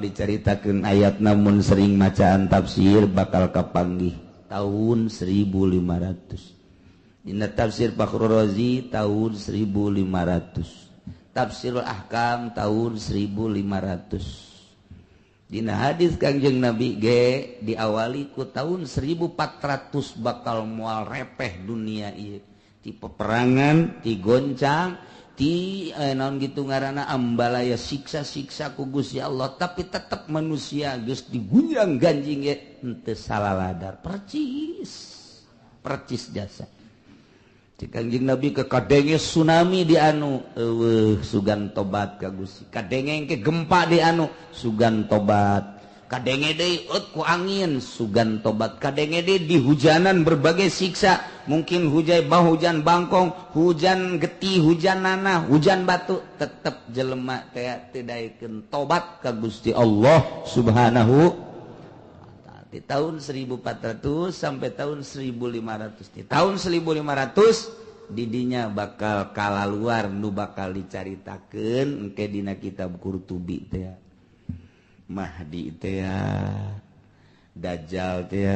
Diceritakan ayat namun sering macaan tafsir bakal kapanggih tahun 1500 dina tafsir Fakhrur Razi tahun 1500, tafsirul ahkam tahun 1500, dina hadis Kangjeng Nabi ge diawali ku tahun 1400 bakal moal repeh dunia ieu ti peperangan, ti goncang, ti naon gitu ngaranna ambalaya siksa-siksa ku Gusti Allah, tapi tetap manusia geus digunjang ganjing ge henteu salaladar percis percis jasa. Cek Kangjeng Nabi ke kadenge tsunami di anu eueuh sugan tobat ka Gusti, kadenge ke gempa di anu sugan tobat, kadenge deui ku angin sugan tobat, kadenge deui di hujanan berbagai siksa, mungkin hujan bah hujan bangkong, hujan getih, hujan nanah, hujan batu, tetep jelema teh teu daekeun tobat ka Gusti Allah Subhanahu wa ta'ala. Di tahun 1400 sampai tahun 1500, di tahun 1500 didinya bakal kalaluar nu bakal dicaritakeun engke dina kitab Qurtubi teh, Mahdi teh, Dajjal teh,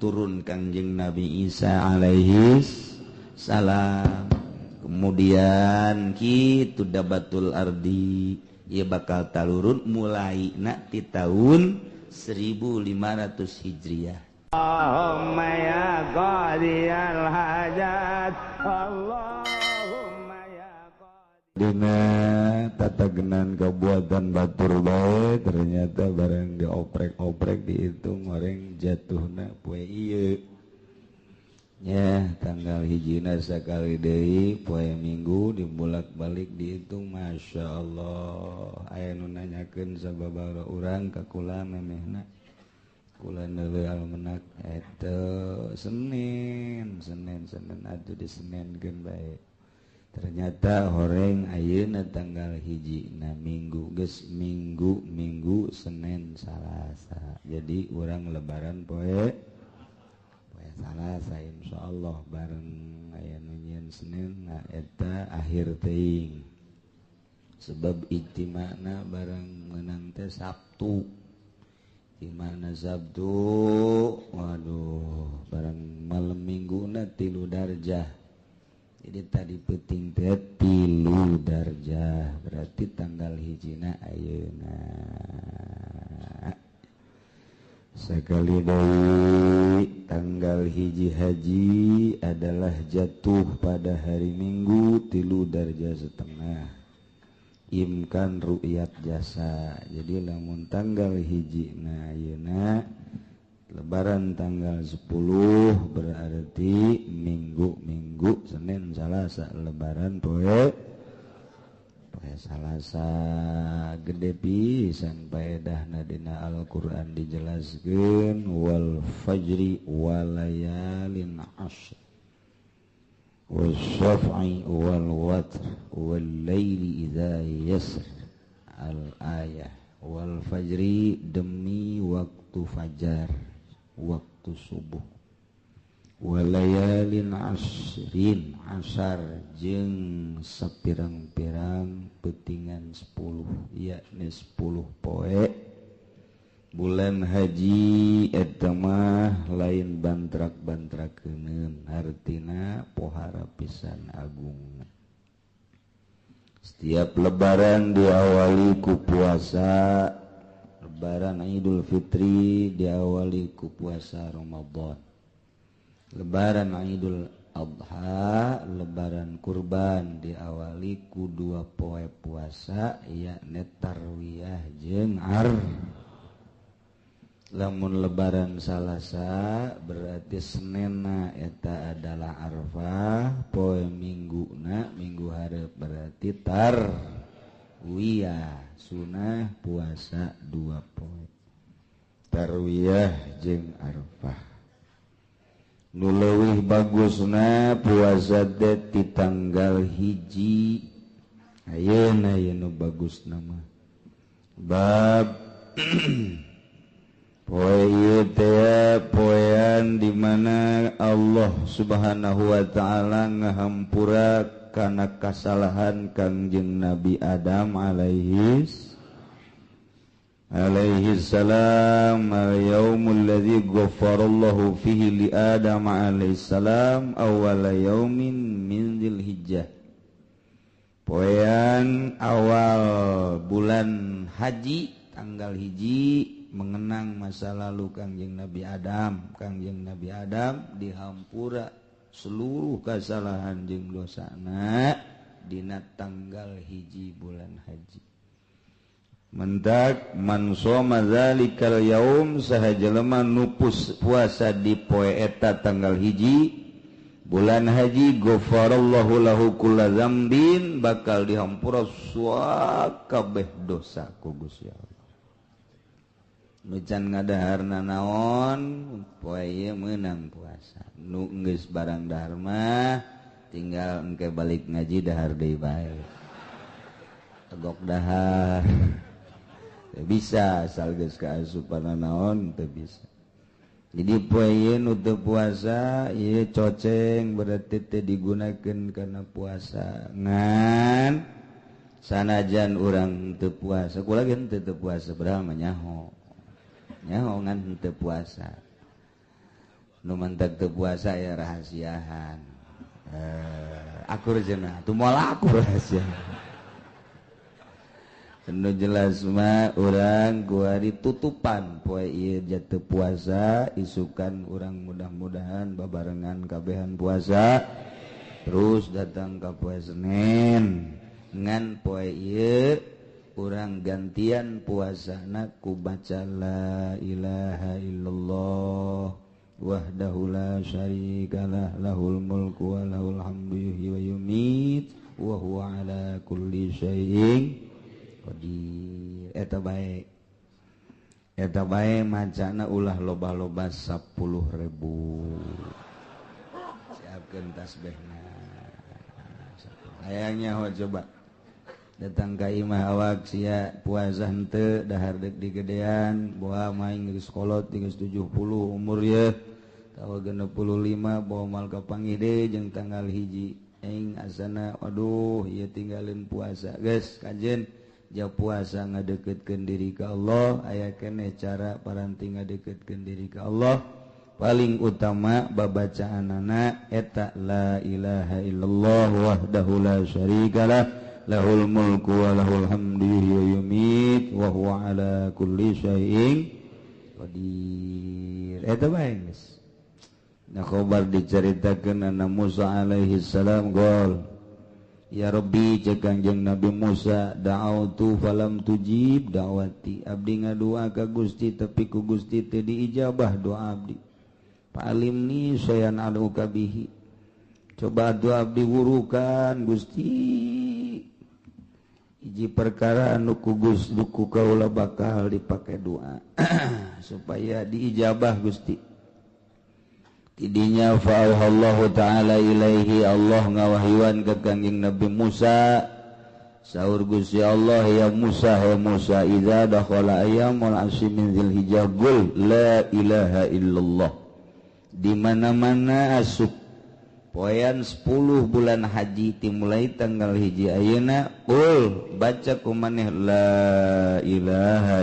turun Kangjeng Nabi Isa alaihi salam, kemudian kitu dabatul ardi ieu bakal talurun mulai na ti tahun 1500 Hijriah. Allahumma ya qadiyal hajat, Allahumma ya Dina tatagenan kabuatan batur bae ternyata barang dioprek-oprek dihitung orang jatuhna poe ieu nya tanggal hijina sakali deui poe Minggu dibolak-balik dihitung. Masya Allah, aya nu nanyakeun sababaraha urang ka kula memehna kula neuleuh almenak eta Senin Senin Senin atuh disenenkeun bae. Ternyata horeng ayeuna tanggal hiji na Minggu geus Minggu Minggu Senin Salasa, jadi urang lebaran poe poe Salasa insyaallah bareng aya nu nyieun Senin na eta akhir teuing, sebab ijtimana bareng meunang teh Sabtu, ijtimana Sabtu, waduh bareng malam Mingguna 3 darjah. Jadi tadi penting teh 3 darjah berarti tanggal hijina ayeuna. Sekali deui tanggal hiji haji adalah jatuh pada hari Minggu 3 darjah setengah imkan ru'yat jasa. Jadi lamun tanggal hiji na ayeuna lebaran tanggal 10 berarti Minggu-minggu Senin Salasa lebaran poe poe Salasa. Gede pisan paedahna dina Al-Qur'an dijelaskeun wal fajri walayalin ashr wasyaf'i wal watr wal laili idza yasr. Al ayah wal fajri demi waktu fajar, waktu subuh, walayalin asrin asar jeung sapirang-pirang petingan 10, yakni 10 poe bulan haji eta mah lain bantrak-bantrakeuneun, hartina pohara pisan agung. Setiap lebaran diawali ku puasa, lebaran Idul Fitri diawali ku puasa Ramadan, lebaran Idul Adha, lebaran kurban diawali ku 2 poe puasa yakni tarwiyah jeung Arafah. Lamun lebaran Salasa berarti Senenna eta adalah Arafah, poe Mingguna Minggu hareup berarti tarwiyah, sunah puasa 2 poe tarwiyah jeung Arafah. Nu leuwih bagusna puasa teh ti tanggal 1 ayeuna ieu nu bagusna mah. Bab Subhanahu wa ta'ala ngahampura kana kasalahan Kangjeng Nabi Adam alaihi salam. Al-yaumul ladzi ghafarallahu fihi li Adam alaihi salam awwala yaumin min Dzulhijjah. Poean awal bulan haji tanggal 1 mengenang masa lalu Kangjeng Nabi Adam. Kangjeng Nabi Adam dihampura seluruh kesalahan jeung dosana dina tanggal 1 bulan haji. Mentak man shoma zalikal yaum saha jelema nu puasa di poe eta tanggal 1 bulan haji ghafarallahu lahu kulla dzambin bakal dihampura sakabeh dosa ku Gusti Allah. Nu can ngadaharna naon poe ieu meunang puasa. Nu geus barang dahar mah tinggal engke balik ngaji dahar deui bae. Tegok dahar. Teu bisa asal geus kaasupan naon teu bisa. Jadi poe ieu nu teu puasa ieu coceng berarti teu digunakeun kana puasa. Ngan sanajan urang teu puasa, kula ge teu puasa padahal mah nyaho. Nyaho ngan teu puasa. Nu mantak teu puasa ya rahasiahan. Akur cenah, atuh moal akur rahasia. Nu jelas mah urang kuari tutupan poe ieu jatuh puasa, isukan urang mudah-mudahan babarengan kabehan puasa terus datang ka poe Senin. Ngan poe ieu urang gantian puasana ku baca la ilaha illallah wahdahu la syarikalah lahul mulku wa lahul hamdu yuhyi wa yumiit wa huwa ala kulli syai'in qadir. Eta bae, eta bae macana ulah loba-loba 10.000. Siapkeun tasbihna. Hayangnya ho coba datang ka imah awak sia puasa henteu dahar deuk digedean boa main geus kolot geus 70 umur ye tawa 65 bawa mal kapanggih deui jeung tanggal 1 aing asana waduh ieu tinggalin puasa geus kajen. Ja puasa ngadeketkeun diri ka Allah, aya keneh cara paranti ngadeketkeun diri ka Allah. Paling utama babacaanana eta la ilaha illallah wahdahu la syarikalah lahul mulku wa lahul hamdu yuhyi wa yumiit wa huwa ala kulli syai'in qadir. Eta bae geus. Nah khobar dicaritakeun anna Musa alaihi salam gol. Ya Rabbi cek Kangjeng Nabi Musa da'autu falam tujib da'wati. Abdi ngadua ka Gusti tapi ku Gusti teu diijabah doa abdi. Fa'alimni sayan aduka bihi. Coba doa abdi wurukan Gusti. Hiji perkara anu ku Gusti ku kaula bakal dipake doa supaya diijabah Gusti. Tidinya fa'auhallahu ta'ala ilaihi, Allah ngawahyuan ke Kangjeng Nabi Musa. Saur Gusti Allah, ya Musa, ya Musa, idza dakhala ayyamul asyi min Dzulhijjah qul la ilaha illallah. Di mana-mana asup poean 10 bulan haji dimulai tanggal 1 ayeuna qul baca kumaneh la ilaha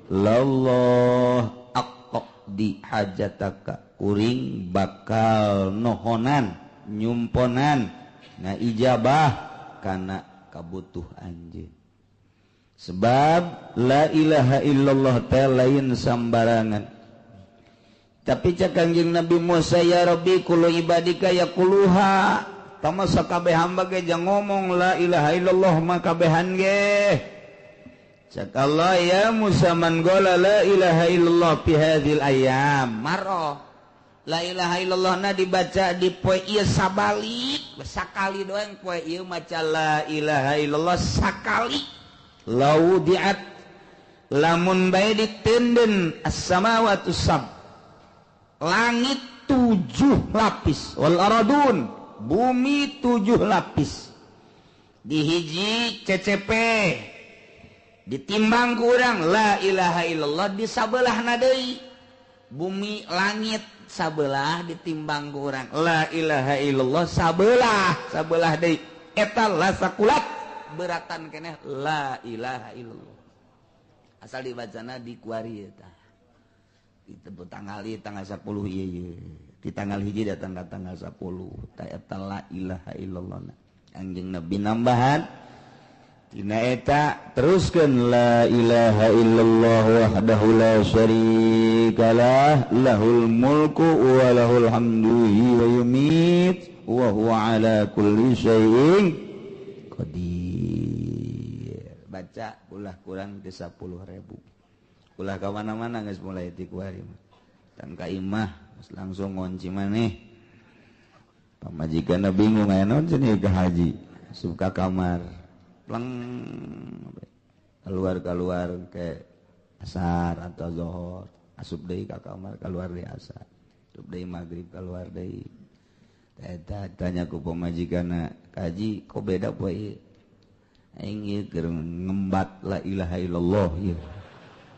illallah aqdi hajataka. Kuring bakal nohonan nyumponan na ijabah kana kabutuh anjeun. Sebab la ilaha illallah teh lain sambarangan. Tapi cek Kangjeng Nabi Musa, ya Rabbi kullu ibadika yaquluha. Tama sakabeh hamba ge jang ngomong la ilaha illallah mah kabehan ge. Cek Allah, ya Musa man qala la ilaha illallah fi hadhil ayyam marra. La ilaha illallah na dibaca di poe ieu sabalik sakali doang poe ieu maca la ilaha illallah sakali. Laudiat lamun bae ditenden as-samawatu sab, langit 7 lapis, wal aradun bumi 7 lapis, dihiji CCP ditimbang ku urang la ilaha illallah di sabelahna deui. Bumi langit sabelah ditimbang ku urang. La ilaha illallah sabelah, sabelah deui. Eta la sakulat beratan keneh la ilaha illallah. Asal dibacana di kuari eta. Di tanggal ieu tanggal 10 ieu ieu. Di tanggal 1 datang ka tanggal 10. Ta eta la ilaha illallah. Anjing Nabi nambahan tina eta teruskeun la ilaha illallah wahdahu la syarikalah lahul mulku wa lahul hamdu wa yumit wa huwa ala kulli syai'in qadir. Baca ulah kurang di 10.000. Ulah ka mana-mana geus mulai ti kuari mah. Tang ka imah geus langsung ngonci maneh. Pamajikanna bingung aya naon cenah ka haji. Asup ka kamar. Pleng keluar ke asar atau zohor, asup deui ka kamar, keluar deui asar, asup deui maghrib, keluar deui. Eta tanya ku pamajikanna, "Kaji kok beda poe ieu?" Aing ieu keur ngembat la ilaha illallah ieu.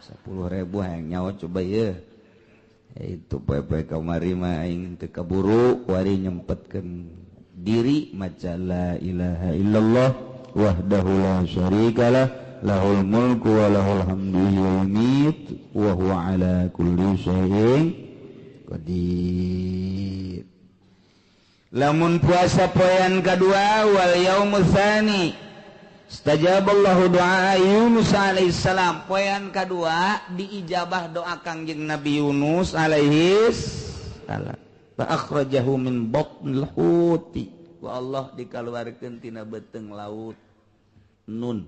10.000 hayang nyawa coba ieu. Itu poe-poe kamari mah aing teu kaburu, kuari nyempetkeun diri maca la ilaha illallah wahdahu la syarikalah lahul mulku wa lahul hamdu wa yumit wa huwa ala kulli syai'in qadir. Lamun puasa poean kadua wal yaumus tsani istajaballahu du'a Yunus alaihi salam. Poean kadua diijabah doa Kangjeng Nabi Yunus alaihi salam. Fa akhrajahu min batnil huti. Wa Allah dikaluarkeun tina beuteung laut. Nun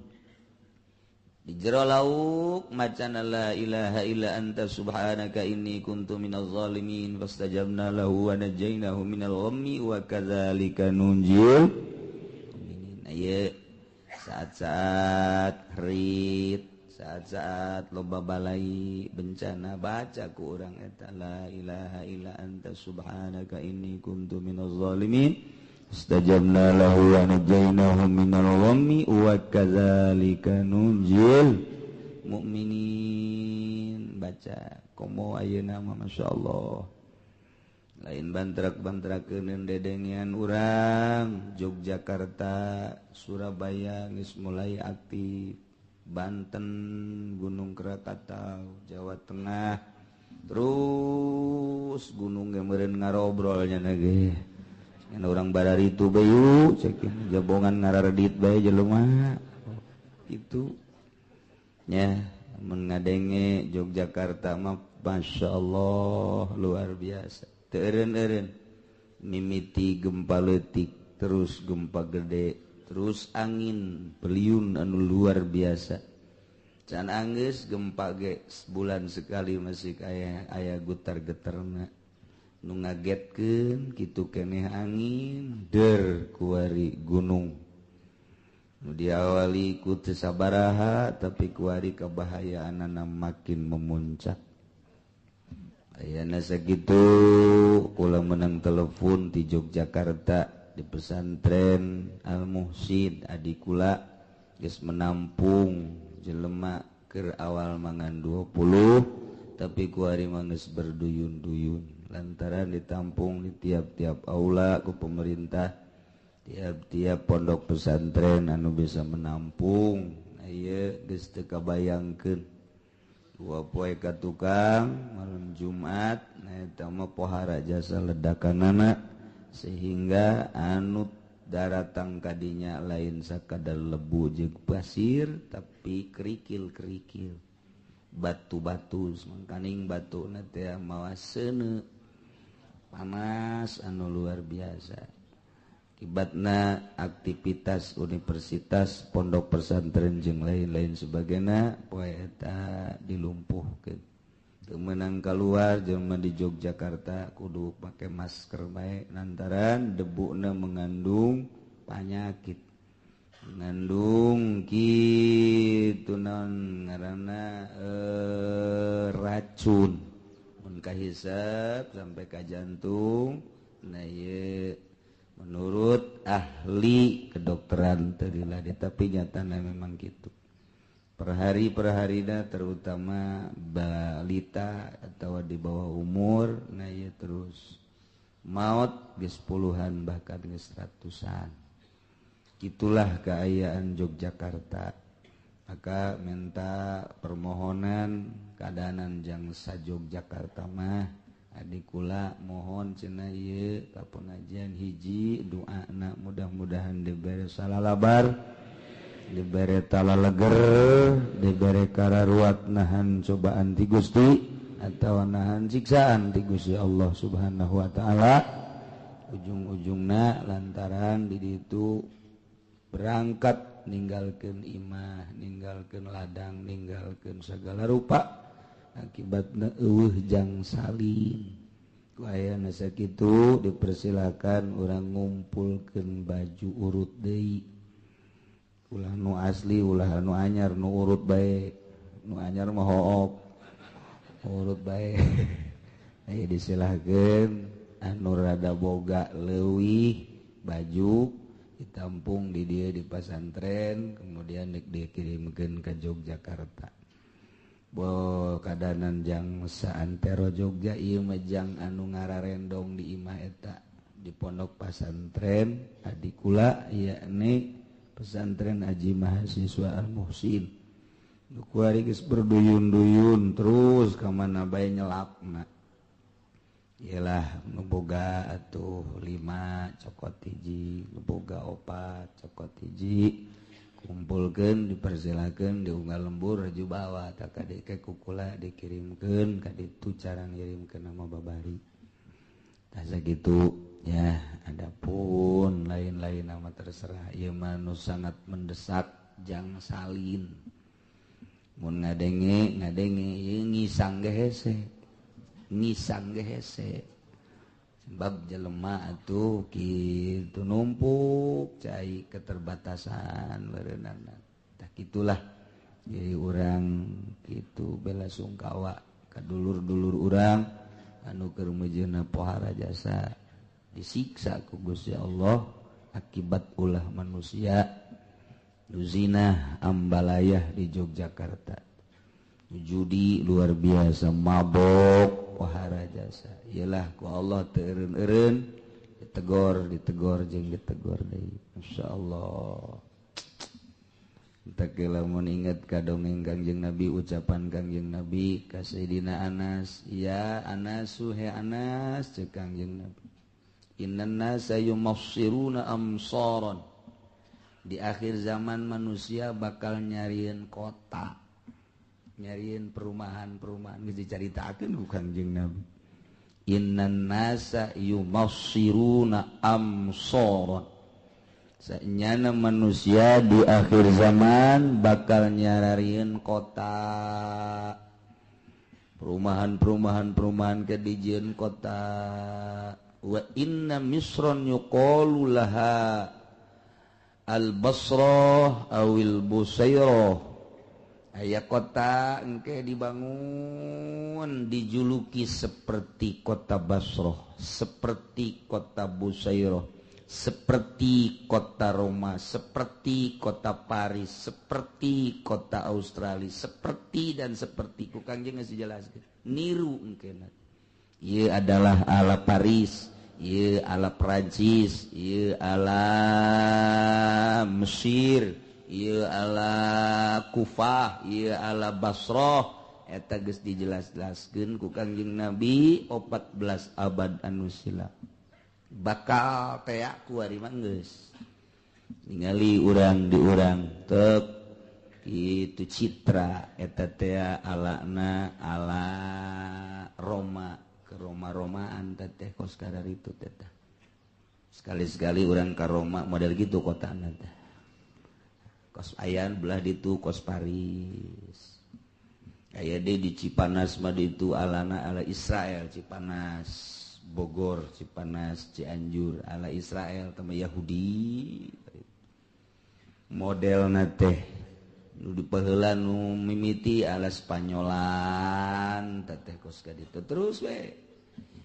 di jero lauk macana la ilaha illa anta subhanaka inni kuntu minaz zalimin fastajabna lahu wa najainahu minal ghammi wa kadzalika nunjil mu'minin. Ieu saat-saat rit, saat-saat loba balai bencana baca ku urang eta la ilaha illa anta subhanaka inni kuntu minaz zalimin istajabna lahu wa najainahu minal ghammi wa kadzalika nunjil mukminin. Baca komo ayeuna mah masyaallah lain bantrak-bantrakeun dedengean urang Yogyakarta, Surabaya geus mulai aktif, Banten, Gunung Krakatau, Jawa Tengah, terus gunung ge meureun ngarobrolnya ge. Ngan urang bararitu bae cekin jabongan ngararedit bae jelema. Itu nya mun ngadenge Yogyakarta mah masyaallah luar biasa. Teu eureun-eureun mimiti gempa leutik terus gempa gede terus angin beliun anu luar biasa. Can anggeus gempa ge sebulan sekali masih aya aya getar-getarna. Nu ngagetkeun kitu keneh angin der kuari gunung. Nu diawali ku teu sabaraha tapi kuari kabahayaanana makin memuncak. Ayana sakitu kula menang telepon di Yogyakarta di pesantren Al Muhsin adi kula geus menampung jelema keur awal mangan 20 tapi kuari mah geus berduyun-duyun lantaran ditampung di tiap-tiap aula ku pemerintah, tiap-tiap pondok pesantren anu bisa menampung. Ieu geus teu kabayangkeun. Dua poe ka tukang malam Jumat nah eta mah pohara jasa ledakanana sehingga anu daratang kadinya lain sakadar lebu jeung pasir tapi kerikil-kerikil batu-batu mangkaning batuna teh mawa seuneu panas anu luar biasa. Akibatna aktivitas universitas pondok pesantren jeung lain-lain sebagainya poe eta dilumpuhkeun. Teu meunang kaluar jelema di Yogyakarta kudu pake masker bae lantaran debuna mengandung penyakit, mengandung kitu naon ngaranna racun mun kahisap sampai ka jantung. Nah ieu menurut ahli kedokteran tadilah, tapi nyatana memang gitu. Per hari perharina terutama balita atau di bawah umur, nah ieu terus maut geus puluhan, bahkan geus ratusan. Itulah keayaan Yogyakarta. Maka minta permohonan keadaan jangsa Yogyakarta mah, adik kula mohon cenah ieu ka pengajian, hiji doana mudah-mudahan dibere salalabar, dibere talaleger, dibere kararuat nahan cobaan ti Gusti atau nahan siksaan ti Gusti Allah Subhanahu wa taala. Ujung-ujungna lantaran di ditu berangkat ninggalkeun imah, ninggalkeun ladang, ninggalkeun segala rupa, akibatna euweuh jang salin. Ku ayana sakitu dipersilakan urang ngumpulkeun baju urut deui, ulah nu asli, ulah nu anyar, nu urut bae. Nu anyar mah hook, urut bae. Aya disilahkeun anu rada boga leuwih baju ditampung di dia di pasantren, kemudian dikirimkeun ke Yogyakarta. Bo kadanan jang saantero Jogja ieu mah jang anu ngararendong di imah eta di pondok pasantren adikula, yakni pesantren Aji Mahasiswa Al Muhsin. Nu kuari geus berduyun-duyun terus ka mana bae nyelapna. Iyalah, nu boga atuh lima cokot hiji, nu boga opat cokot hiji, kumpulkeun, dipersilakeun di unggal lembur raju bawa tak kadeke kukula dikirimkeun ka ditu. Cara ngirimkeun nama babari tah sakitu ya. Adapun lain-lain nama terserah, ieu mah nu sangat mendesak jang salin. Mun ngadenge ngadenge ieu ngisang ge hese, ngisang ge hese, sebab jelema atuh kitu numpuk cai keterbatasan berenang. Tah kitulah, jadi urang kitu bela sungkawa ka dulur-dulur urang anu keur meujeuhna pohara jasa disiksa ku Gusti Allah akibat ulah manusia. Nu zina ambalayah di Yogyakarta, judi luar biasa, mabok pohara jasa. Iyalah, ku Allah teu eureun-eureun ditegor, ditegor jeung ditegor deui, insyaallah. Tak lamun inget ka dongeng Kangjeng Nabi, ucapan Kangjeng Nabi ka Sayyidina Anas, "Ya Anas, he Anas," cek Kangjeng Nabi, "innan nasa yumassiruna amsaran." Di akhir zaman manusia bakal nyariin kota, nyariin perumahan-perumahan. Geus dicaritakeun ku Kangjeng Nabi, "Innan nasa yumassiruna amsaran." Sanyana manusia di akhir zaman bakal nyararieun kota, perumahan-perumahan, perumahan ke dijieun kota. "Wa inna misron yuqalu laha al-Basrah awil Busairah." Aya kota engke dibangun dijuluki seperti kota Basrah, seperti kota Busairah, seperti kota Roma, seperti kota Paris, seperti kota Australia, seperti dan seperti. Ku Kangjeng geus dijelaskeun. Niru engke. Ieu adalah ala Paris, ieu ala Prancis, ieu ala Mesir, ieu ala Kufah, ieu ala Basrah. Eta geus dijelas-jelaskeun ku Kangjeng Nabi 14 abad anu silam. Bakal tea ku ari mah geus ningali urang di urang tek itu citra eta teh alana ala Roma, ke Roma-Romaan teh kos itu teh. Sekali-sekali urang ka Roma model gitu kotana teh, kos ayan belah ditu kos Paris. Aya deui di Cipanas mah ditu alana ala Israel, Cipanas Bogor, Cipanas Cianjur ala Israel tama Yahudi modelna teh. Nu dipaheula nu mimiti ala Spanyolan teh kos ka ditu terus we.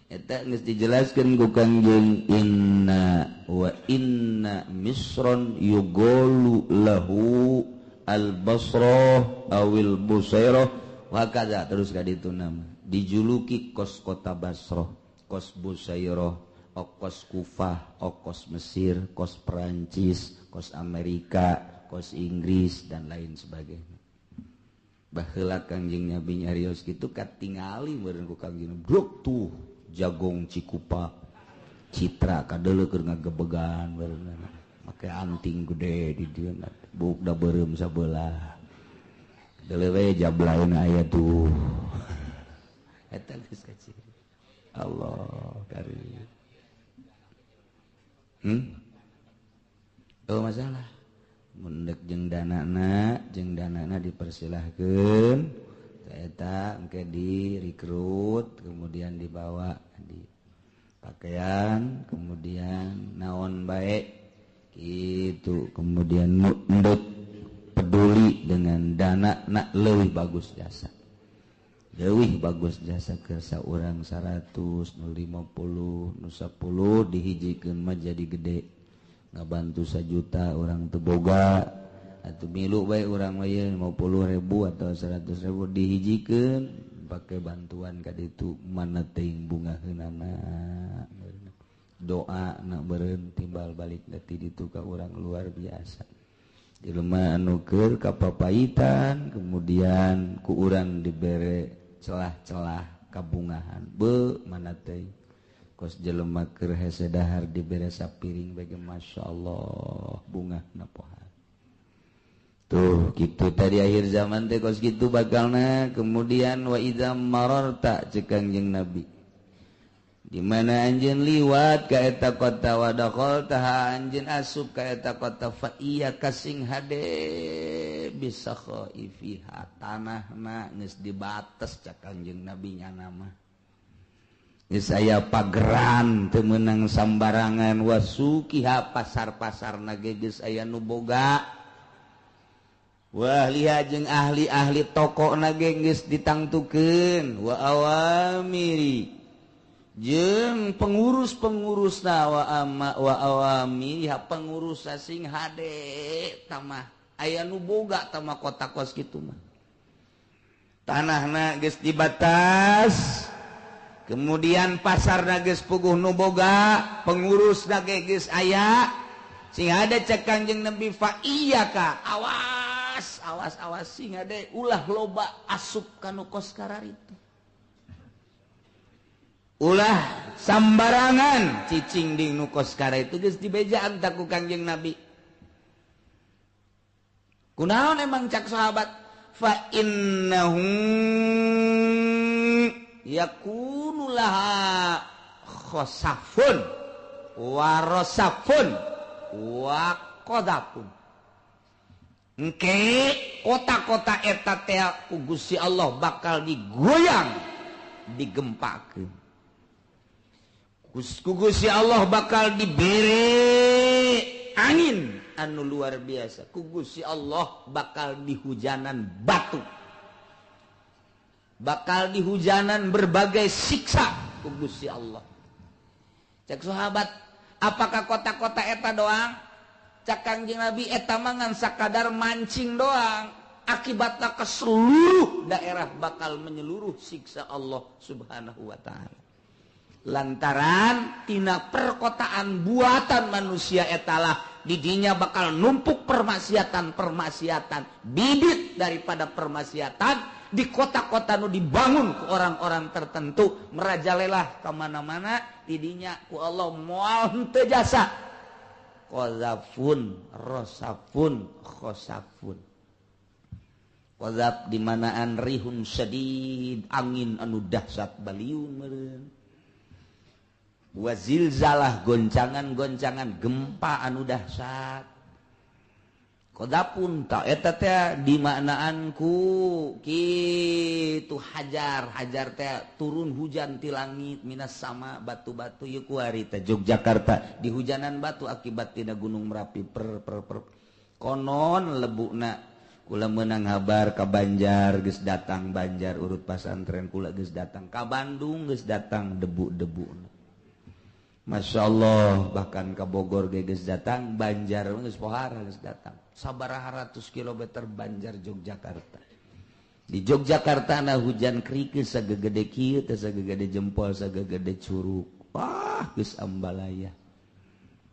Eta geus dijelaskeun ku Kangjeng, "Inna wa inna misron yugolu lahu al-Basrah awil Busairah wa kaza terus ka ditu nama dijuluki kos kota Basrah, kos Busairah, kos Kufah, kos Mesir, kos Perancis, kos Amerika, kos Inggris dan lain sebagainya. Baheula Kangjeng Nabi nyarios kitu katingali meureun ku Kangjeng bruk tuh jagong Cikupa Citra kadeuleu keur ngagebegan meureun make anting gede di dieu buk da beureum sabelah deuleu we jablaeuna aya tuh eta geus kaciri Allah karim. Oh masalah mendek jeung danana dipersilahkeun eta engke direkrut kemudian dibawa di pakaian kemudian naon bae gitu kemudian mendek peduli dengan dana nak leuwih bagus jasa ke saurang 100 nu 50 nu 10 dihijikeun mah jadi gede ngabantu 1 juta orang teu boga atuh milu bae urang mah 50.000 atau 100.000 dihijikeun pake bantuan ka ditu mana teuing bungaheunana doa na beureun timbal balik ti ditu ka urang luar biasa. Jelema anu keur kapapaitan kemudian ku urang dibere celah-celah kabungahan be mana teuing kos jelema keur hese dahar dibere sapiring bage masyaallah bungah napoha tuh kitu tadi akhir zaman teh kos kitu bakalna. Kemudian wa idza mararta ceuk Kangjeng Nabi di mana anjeun liwat ka eta kota wa dakhalta anjeun asup ka eta kota fa iya kasing hade bisa khaifiha tanahna geus dibates cak Kangjeng Nabi nyana mah geus aya pageran teu meunang sambarangan wasukiha pasar-pasarna ge geus aya nu boga wa ahliha jeung ahli-ahli tokona ge geus ditangtukeun wa awamiri jeung pengurus-pengurus wa ama wa awami ya pengurus sing hade tamah aya nu boga tamah kota kos kitu mah tanahna geus dibatas kemudian pasarna geus puguh nu boga pengurusna ge geus aya sing hade cek Kangjeng Nabi fa iyyaka awas awas awas sing hade ulah loba asup ka nu kos kararitu ulah sambarangan cicing di nu kos kara itu geus dibejaan tak ku Kangjeng Nabi. Kunaon emang cak sahabat fa innahu yakunu laha khosafun wa rasafun wa qadafun. Engke kota-kota eta teh ku Gusti Allah bakal digoyang digempakeun. Ku Gusti Allah bakal dibere angin anu luar biasa. Ku Gusti Allah bakal dihujanan batu. Bakal dihujanan berbagai siksa ku Gusti Allah. Cek sahabat, apakah kota-kota eta doang? Cak Kangjeng Nabi eta mah ngan sakadar mancing doang. Akibatna ke seluruh daerah bakal menyeluruh siksa Allah Subhanahu wa taala. Lantaran tina perkotaan buatan manusia etalah didinya bakal numpuk permaksiatan-permaksiatan, bibit daripada permaksiatan di kota-kota nu dibangun ke orang-orang tertentu merajalela kemana-mana didinya ku Allah moal henteu jasa qazafun rosafun khosafun. Qazaf dimanaan rihun syadid angin anu dahsyat baliung meureun wa zilzalah goncangan-goncangan gempa anu dahsyat. Kodapun ta eta teh dimaknaan ku kitu hajar hajar teh turun hujan ti langit minas sama batu-batu ieu kuari teh Yogyakarta di hujanan batu akibat tina Gunung Merapi per per per konon lebukna kula meunang habar ka Banjar geus datang Banjar urut pasantren kula geus datang ka Bandung geus datang debu-debu. Masya Allah, bahkan ke Bogor ge geus datang, Banjar geus pohara geus datang. Sabaraha ratus kilometer Banjar Yogyakarta. Di Yogyakarta na hujan kerikil sagegede kieu teh, sagegede jempol, sagegede curug. Wah, geus ambalaya.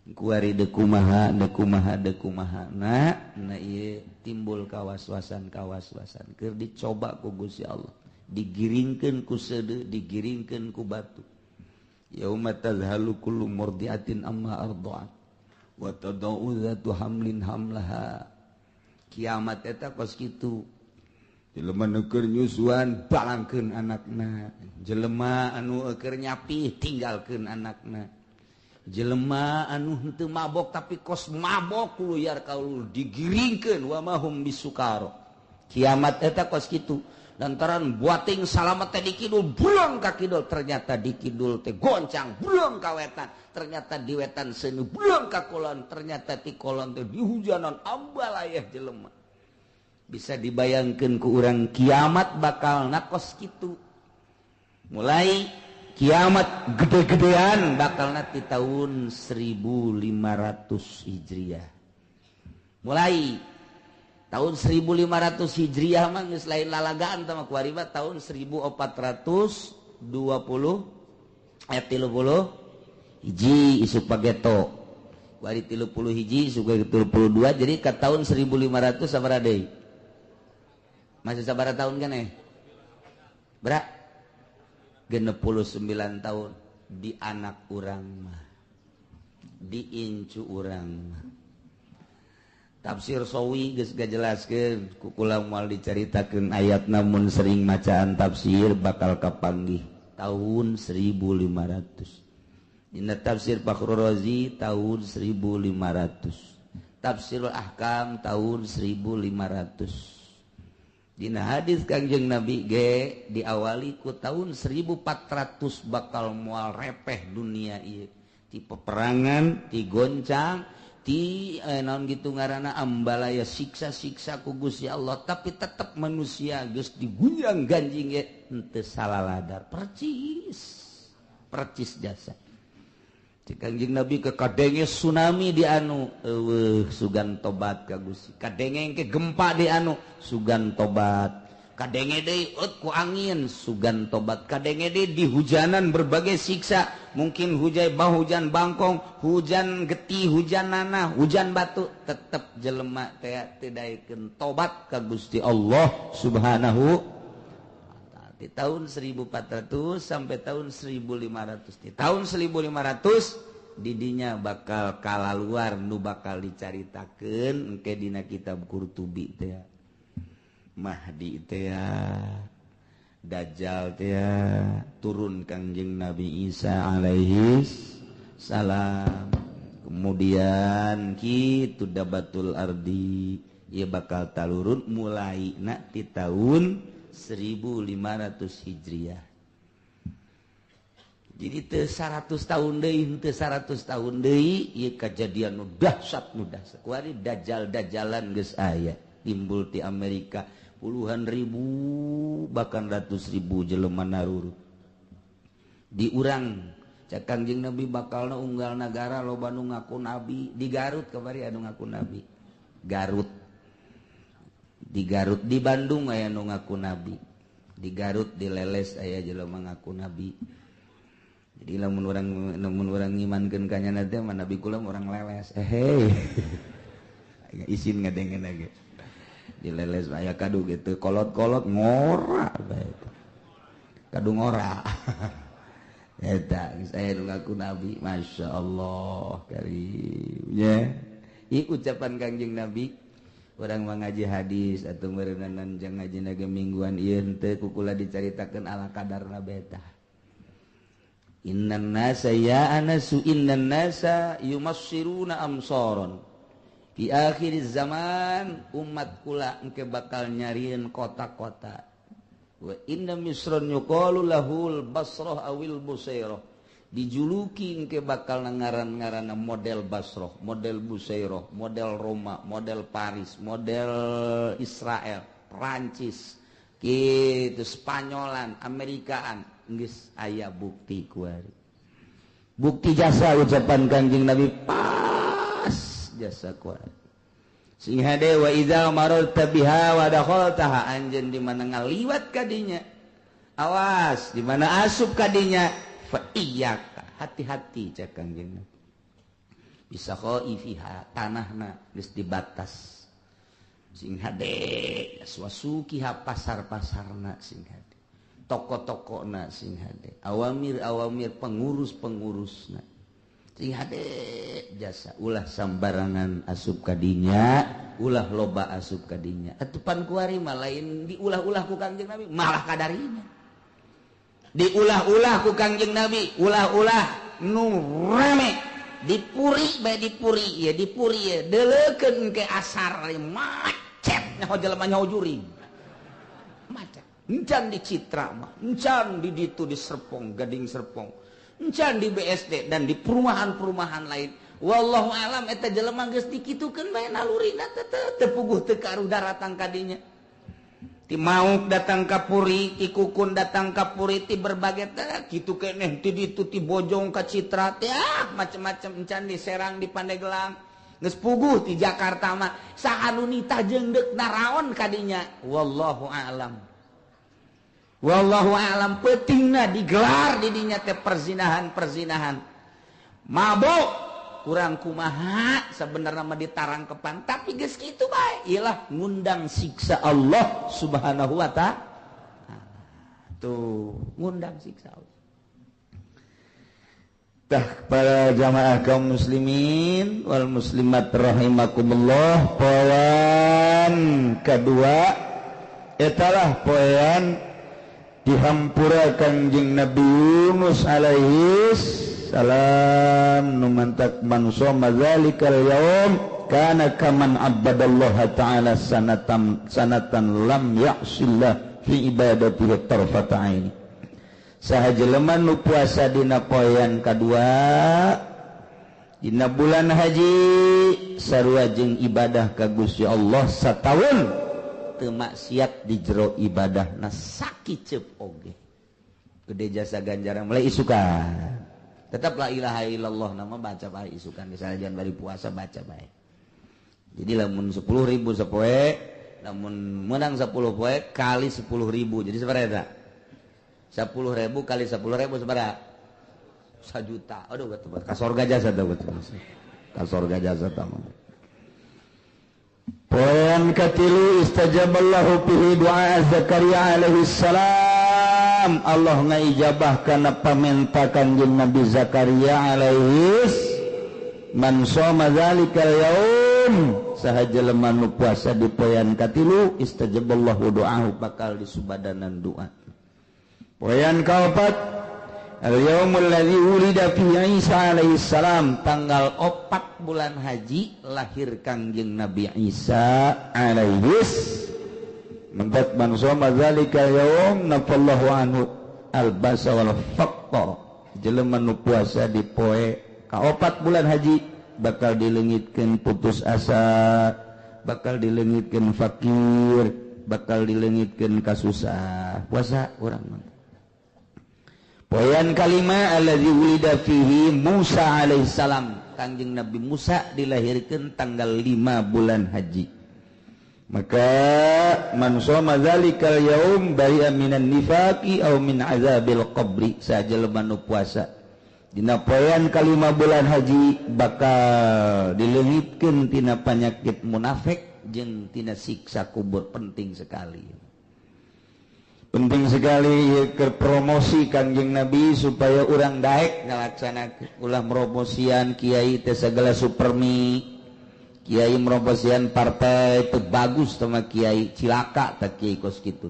Kuari dekumaha dekumaha dekumaha. Nah, nah ieu timbul kawaswasan kawaswasan keur dicoba ku Gusti Allah. Digiringkeun ku seudeuh, digiringkeun ku batu. Yauma tadhalu kullu murdiatin amma arda'at wa tadau dzatu hamlin hamlaha. Kiamat eta kos kitu. Jelema nu keur nyusuan balangkeun anakna, jelema anu keur nyapi tinggalkeun anakna, jelema anu henteu mabok tapi kos mabok luyar kaulur digiringkeun wa mahum bisukaro. Kiamat eta kos kitu. Lantaran buating salamet teh di kidul, bulang ka kidul, ternyata di kidul teh goncang, bulang ka wetan, ternyata di wetan seuneu, bulang ka kulon, ternyata di kulon teh dihujanan ambalayah jelema. Bisa dibayangkeun ku urang kiamat bakal nakos kitu. Mulai kiamat gede-gedean bakal di tahun 1500 Hijriah. Mulai tahun 1500 Hijriah mah geus lain lalagaan tah mah kuari mah tahun 1420 ayat 30 hiji isuk pageto. Kuari 30 hiji isuk 32, jadi ke tahun 1500 sabaraha deui? Masih sabaraha tahun kan eh? Berak 69 tahun di anak urang mah, di incu urang mah. Tafsir Sawi geus gajelaskeun ku kula moal dicaritakeun ayat, namun sering macaan tafsir bakal kapanggih tahun 1500. Dina tafsir Fakhrur Razi tahun 1500, Tafsirul Ahkam tahun 1500. Dina hadis Kangjeng Nabi ge diawali ku tahun 1400 bakal moal repeh dunia ieu. Ti peperangan, ti goncang, ti naon gitu ngaranna ambalaya siksa-siksa ku Gusti Allah, tapi tetep manusia geus digunjang ganjing ge henteu salaladar, percis percis jasa. Cek Kangjeng Nabi ke kadenge tsunami di anu eueuh sugan tobat ka Gusti, kadenge ke gempa di anu sugan tobat, kadenge deui eut ku angin sugan tobat, kadenge deui di hujanan berbagai siksa, mungkin hujan bah hujan bangkong, hujan getih, hujan nanah, hujan batu, tetep jelema teh teu daekeun tobat ka Gusti Allah Subhanahu. Di tahun 1400 sampai tahun 1500. Di tahun 1500 didinya bakal kalaluar nu bakal dicaritakeun engke dina kitab Qurtubi teh. Mahdi teh, Dajjal teh, turun Kangjeng Nabi Isa alaihi salam. Kemudian kitu Dabatul Ardi ieu bakal talurun mulai na di tahun 1500 Hijriah. Jadi teu 100 tahun deui, teu 100 tahun deui ieu kajadian nu dahsyat nu dahsyat. Kuari dajjal-dajjalan geus aya timbul di Amerika puluhan ribu bahkan ratus ribu jelema narurut. Di urang cak Kangjeng Nabi bakalna unggal nagara loba nu ngaku nabi. Di Garut kamari anu ngaku nabi. Garut. Di Garut, di Bandung aya nu ngaku nabi. Di Garut di Leles aya jelema ngaku nabi. Jadi lamun urang ngimankeun ka nyana teh mah nabi kula urang Leles. Hei. Isin ngadengeun ge. Di Leles aya kadu gitu, kolot-kolot ngora bae. Kadu ngora. Eta geus aya nu ngaku nabi, masyaallah karim nya. Ieu ucapan Kangjeng Nabi. Orang mengaji hadis atau merenanan jang ngaji naga mingguan ieu henteu kukula dicaritakeun ala kadarna beta. Innan nasa ya anasu innan nasa yumassiruna amsaron. Di akhir zaman umat kula engke bakal nyariin kota-kota. Wa inna misran yuqalu lahul basrah awil busairah. Dijuluki engke bakal ngaran-ngaranna model Basrah, model Busairah, model Roma, model Paris, model Israel, Prancis, gitu Spanyolan, Amerikaan, geus aya bukti kuari. Bukti jasa ucapan Kangjeng Nabi pas jasa kuat. Sing hade wa idza mararta biha wa dakhaltaha, anjeun di mana ngaliwat kadinya. Awas di mana asup kadinya, fa iyyaka, hati-hati cek Kangjeng Nabi. Bisa khaifiha, tanahna geus dibatas. Sing hade swasukiha, pasar-pasarna sing hade, toko-tokona sing hade, awamir-awamir pengurus-pengurusna sing hade jasa. Ulah sambarangan asup kadinya, ulah loba asup kadinya. Atupan kuari mah lain diulah-ulah ku Kangjeng Nabi, malah kadarinya diulah-ulah ku Kangjeng Nabi, ulah-ulah nu rame dipuri bae, dipuri ya, dipuri ya, deuleukeun ke asar macet nyaho jelema nyaho juring macet. Encan di Citra mah, encan di ditu di Serpong, Gading Serpong, encan di BSD dan di perumahan-perumahan lain. Wallahu alam eta jelema geus dikitukeun bae nalurina teh teu puguh teu karuh daratang kadinya. Ti Mauk datang ka Puri, ti Kukun datang ka Puri, ti berbagai teh kitu keneh, ti ditu ti Bojong ka Citra teh macem-macem, encan di Serang di Pandeglang. Geus puguh ti Jakarta mah saha nu nitah jeung deuk naraon kadinya. Wallahu a'lam. Wallahu a'lam peutingna digelar di dinya teh perzinahan-perzinahan. Mabok kurang kumaha sebenarnya mah ditarangkepan, tapi geus kitu bae iyalah ngundang siksa Allah Subhanahu wa ta'ala. Tuh, ngundang siksa Allah. Tah para jamaah kaum muslimin wal muslimat rahimakumullah, poin kedua etalah poin dihampura Kangjeng Nabi Yunus alaihi salam nu mantak man shoma zalikal yaum kana kaman abadallaha ta'ala sanatan sanatan lam ya'sillah fi ibadatihi tarfata aini. Saha jelema nu puasa dina poean kadua dina bulan haji sarua jeung ibadah ka Gusti Allah sataun teu maksiat di jero ibadahna sakiceup oge. Gede jasa ganjaran mulai isukan. Tetap la ilaha illallah nama baca bae isukan, misalnya jangan bari puasa baca bae. Jadi lamun 10.000 sapoe, lamun menang 10 poe kali 10.000. Jadi sabaraha eta? 10.000 kali 10.000 sabaraha? 1 juta. Aduh betul. Ka sorga jasa teh betul. Ka sorga jasa tah. Poin katilu istajaballahu fihi du'a Zakaria alaihi salam. Allah ngaijabah kana pamenta Kangjeng Nabi Zakaria alaihi man shoma zalikal yaum, saha jelema nu puasa di poean katilu istajaballahu du'ahu, bakal disubadanan doa. Poean kaopat al-yaumul ladzi wulida fihi Isa alaihi salam, tanggal 4 bulan haji lahir Kangjeng Nabi Isa alaihi mentat man shoma zalikal yaum nafallahu anhu albasa wal faqra. Jelema nu puasa di poe kaopat bulan haji bakal dileungitkeun putus asa, bakal dileungitkeun fakir, bakal dileungitkeun kasusah. Puasa urang mah. Poean kalima allazi wulida fihi Musa alaihi salam, Kangjeng Nabi Musa dilahirkeun tanggal 5 bulan haji. Maka man shoma zalikal yaum bari'a minan nifaqi aw min azabil qabri, sajelema nu puasa dina poean kalima bulan haji bakal dileungitkeun tina panyakit munafik jeung tina siksa kubur. Penting sekali. Penting sekali ke promosi Kangjeng Nabi supaya urang daek ngalaksanakeun, ulah promosian kiai teh segala supermi, kiai meromposian partai itu bagus sama kiai cilaka tak kiai kos kitu.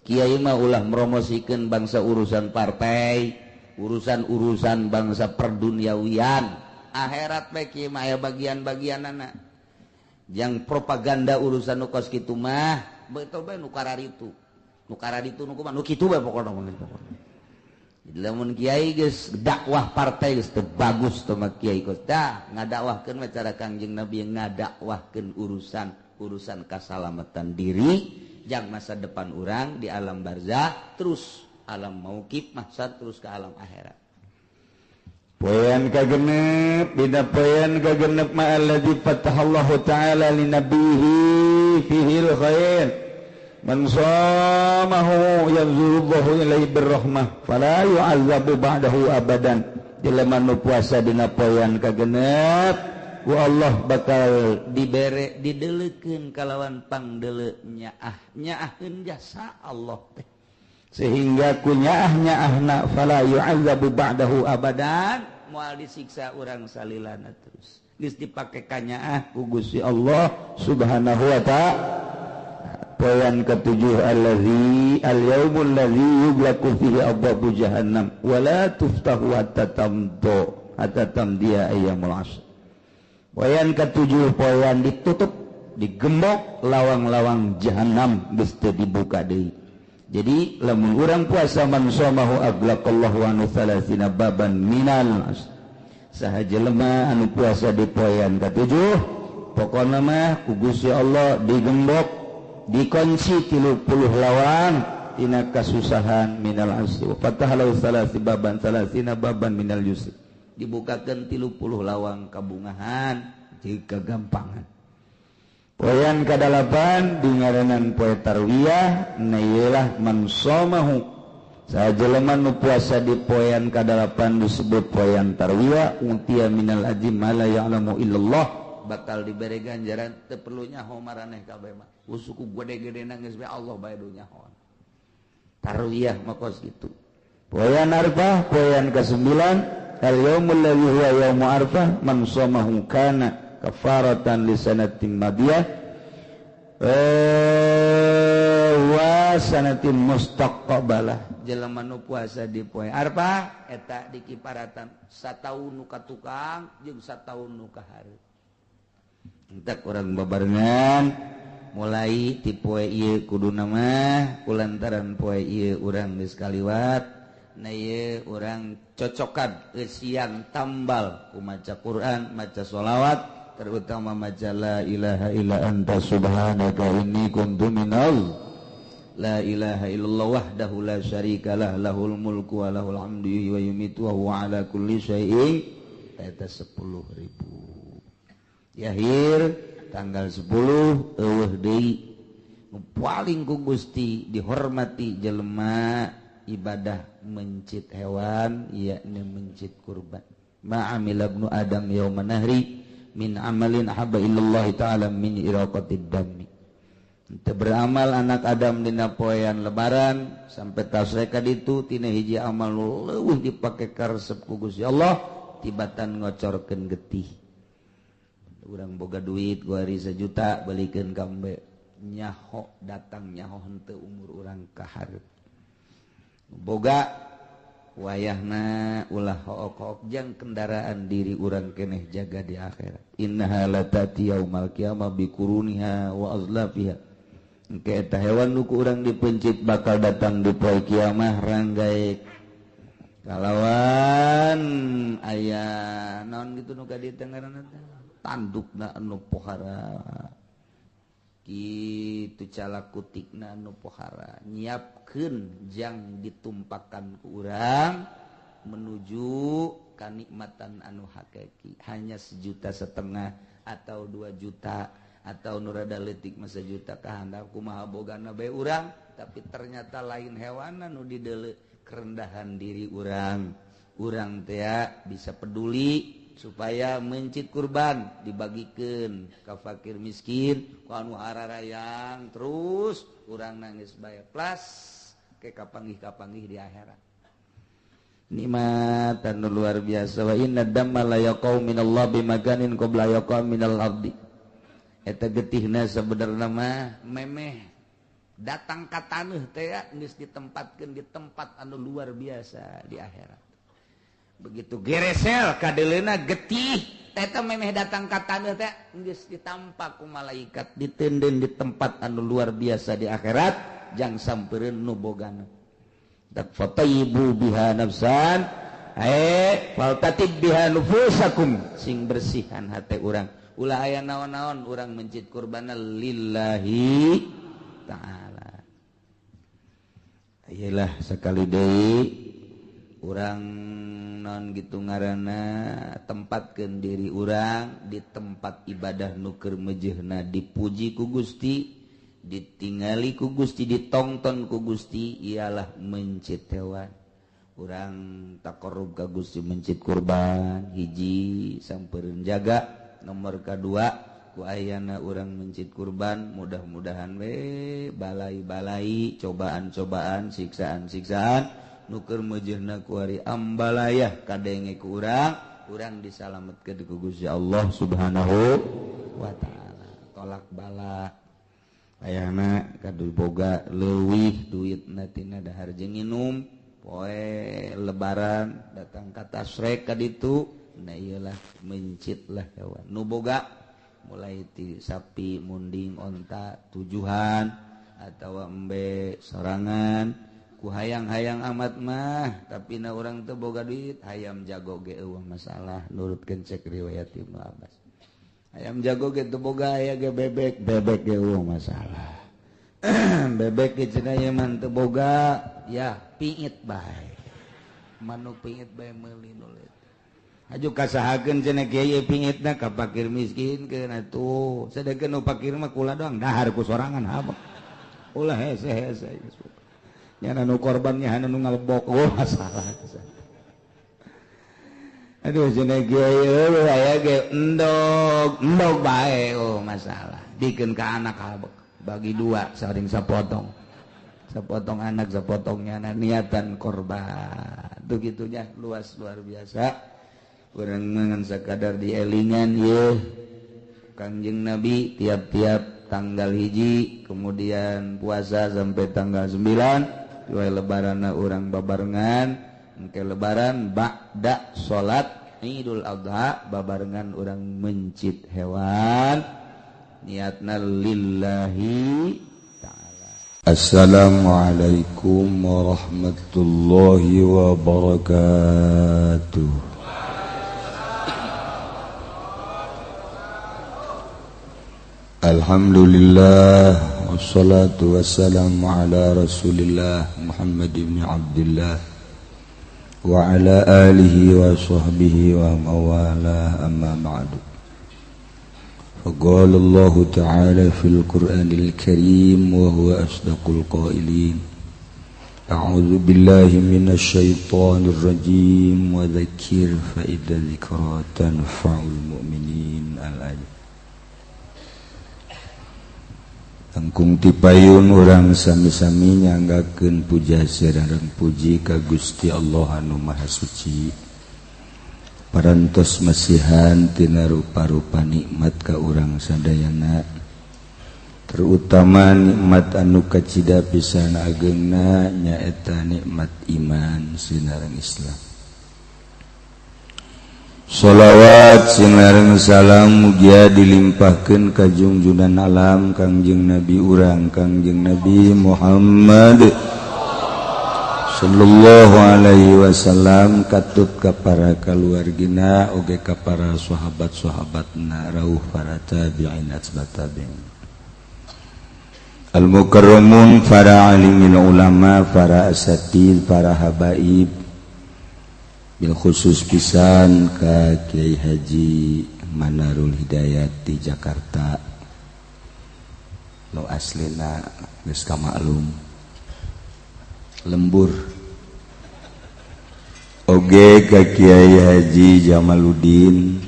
Kiai mah ulah meromosikeun bangsa urusan partai, urusan-urusan bangsa perduniawian. Akhirat bae kiai mah aya bagian-bagianana. Yang propaganda urusan nu kos kitu mah betul bae nu kararitu. Nu kararitu nu kumaha nu kitu bae pokona mah. Lamun kiai geus dakwah partai geus teu bagus teh mah kiai kos dah ngadakwahkeun mah cara Kangjeng Nabi ngadakwahkeun urusan kasalamatan diri jang masa depan urang di alam barzah terus alam mauqif mahsyar terus ke alam akhirat. Poean kagenep dina poean kagenep ma alladzi fatahallahu ta'ala linabihi fihil khair man shamahu yanzurullahu ilaihi birrahmah fala yu'azzabu ba'dahu abadan. Jelema nu puasa dina poean kagenep ku Allah bakal dibere dideleukeun kalawan pangdeuleu nyaah nyaaheun jasa Allah teh sehingga ku nyaah nyaahna fala yu'azzabu ba'dahu abadan moal disiksa urang salilana terus geus dipake kanyaah ku Gusti Allah Subhanahu wa ta'ala. Poean ketujuh allazi al-yaumul ladzi yughlaqu fihi abwabu jahannam wa la tuftahu hatta tamdu hatta tamdiya ayyamul asr. Poean ketujuh poean ditutup digembok lawang-lawang jahannam geus teu dibuka deui. Jadi lamun urang puasa man shamahu aglaqallahu anu thalathina baban minal asr. Saha jelema anu puasa di poean ketujuh pokona mah ku Gusti Allah digembok dikunci 30 lawang tina kasusahan minal asri fatahalau salasi baban salasina baban minal yusri dibukakan 30 lawang kabungahan jeung kagampangan. Poean kadalapan dingaranan poe tarwiyah na ieulah man shamahu saha jelema nu puasa di poean kadalapan disebut poean tarwiyah untia minal ajri ma la ya'lamu illallah bakal diberi ganjaran teu perlu nyaho maraneh kabeh mah suku gede-gede nangis bae Allah bae du nyaho. Tarwiyah mah kos kitu. Poean Arfah poean ke-9 al yaumul ladzi huwa yaumu Arfah man shamahu kana kafaratan li sanatin madiyah wa sanatin mustaqbalah. Jelema nu puasa di poe Arfah eta dikiparatan sataun nu ka tukang jeung sataun nu ka hareup. Entak urang babarengan mulai ti poe ieu kuduna mah kulantaran poe ieu urang geus kaliwat na ieu urang cocokan eusian tambal ku maca Quran maca sholawat terutama maca la ilaha illa anta subhanaka inni kuntu minal la ilaha illallah wahdahu la syarikalah lahul mulku wa lahul hamdu wa yumitu wa huwa ala kulli syai'in eta 10.000 yahir tanggal 10 eueuh deui nu paling ku Gusti dihormati jelema ibadah mencit hewan yakni mencit kurban. Ma'amila ibnu Adam yauma nahri min amalin habba illallahi ta'ala min iraqatid dami. Teu beramal anak Adam dina poean lebaran sampai tasreka ditu tina hiji amal nu leuwih dipake karesep ku Gusti Allah tibatan ngocorkeun getih. Urang boga duit guari sejuta balikeun ka embe nyaho datang nyaho henteu umur urang ka hareup. Boga wayahna ulah hook-hook jang kendaraan diri urang keneh jaga di akhirat. Innaha latati yaumal qiyamah biquruniha wa azlafiha. Engke eta hewan nu ku urang dipencit bakal datang di poe kiamah ranggaek kalawan aya naon gitu nu ka dieu teh ngaranna teh tandukna anu pohara kitu calakutikna anu pohara nyiapkeun jang ditumpakan ku urang menuju kanikmatan anu hakiki hanya 1,5 juta atau 2 juta atau nu rada leutik mah 1 juta kahandap kumaha bogana bae urang tapi ternyata lain hewana nu dideuleu kerendahan diri urang urang teh bisa peduli supaya mencit kurban dibagikeun ka fakir miskin ku anu hararayang terus urang nangis bae plus ke kapanggih-kapanggih di akhirat nikmat anu luar biasa. Wa inna damma la yaqau minallah bimakanin qabla yaqa minal ardi eta getihna sebenarna mah memeh datang ka taneuh teh geus ditempatkeun di tempat anu luar biasa di akhirat. Begitu geresel kadeleuna getih eta memeh datang ka taneuh teh geus ditampak ku malaikat ditenden di tempat anu luar biasa di akhirat jang sampereun nu bogana. Dak fatayyibu biha nafsan faltatib biha nufusakum sing bersihan hate urang ulah aya naon-naon urang mencit kurbana lillahi ta'ala. Ayelah sekali deui urang non gitu ngaranna tempatkeun diri urang di tempat ibadah nu keur mejehna dipuji ku Gusti, ditingali ku Gusti, ditongton ku Gusti, ialah mencit hewan. Urang taqarrub ka Gusti mencit kurban hiji sampereun jaga, nomor kadua ku ayana urang mencit kurban mudah-mudahan we balai-balai cobaan-cobaan siksaan-siksaan nu keur mejehna ku ari ambalayah kadenge ku urang, urang disalametkeun ku Gusti Allah Subhanahu wa taala. Tolak bala ayana kadu boga leuwih duitna tina dahar jeung nginum poe lebaran datang ka tasrek ka ditu, nah ieulah mencitlah hewan nu boga mulai ti sapi, munding, onta, tujuhan atau embe sorangan ku hayang-hayang amat mah tapi na urang teu boga duit hayam jago ge eueuh masalah nurutkeun cek riwayat Ibnu Abbas. Ayam jago ge teu boga aya ge bebek, bebek ge eueuh masalah. Bebek ge cenah ieu mah teu boga ya piit bae. Manuk piit bae meuli nu leutik. Aju kasahakeun cenah kiai pingitna ka fakir miskin keun atuh. Sedengkeun nu fakir mah kula doang dahar ku sorangan habek. Ulah hese-hese. Nyana nu korban nya nu ngalebok oh masalah. Aduh cenah kiai eueuh aya ge endog, endog bae oh masalah. Dikeun ka anak habek bagi dua saring sapotong. Sapotong anak sapotong nyana niatan korban. Tuh gitunya luas luar biasa. Urang ngan sakadar dielingan ye Kangjeng Nabi tiap-tiap tanggal hiji kemudian puasa sampai tanggal 9 dua lebaranna urang babarengan engke lebaran ba'da salat Idul Adha babarengan urang mencit hewan niatna lillahi ta'ala. Assalamualaikum warahmatullahi wabarakatuh. Alhamdulillah wassalatu wassalamu ala Rasulillah Muhammad ibn Abdullah wa ala alihi wa sahbihi wa mawala, amma ba'du. Faqala Allah ta'ala fil Qur'anil Karim wa huwa asdaqul qailin. A'udzu billahi minasy syaithanir rajim wa dzakir fa idza dzikra tanfa'ul mu'minin. Al-ayat. Tangkung tipayun urang sami-sami nyanggakeun puja sareng puji ka Gusti Allah anu Maha Suci. Parantos masihan tina rupa-rupa nikmat ka urang sadayana, terutama nikmat anu kacida pisan ageungna nyaeta nikmat iman sinareng Islam. Sholawat sinareng salam mugia dilimpahkeun ka junjunan alam Kangjeng Nabi urang Kangjeng Nabi Muhammad sallallahu alaihi wasallam katut ka para kaluargina oge ka para sahabat-sahabatna rauh para tabi'in atba tabi'in al mukarramun para alimil ulama para asatid para habaib bil khusus pisan ka Kiai Haji Manarul Hidayat di Jakarta. Lo aslina geus kamaklum lembur. Oge ka Kiai Haji Jamaluddin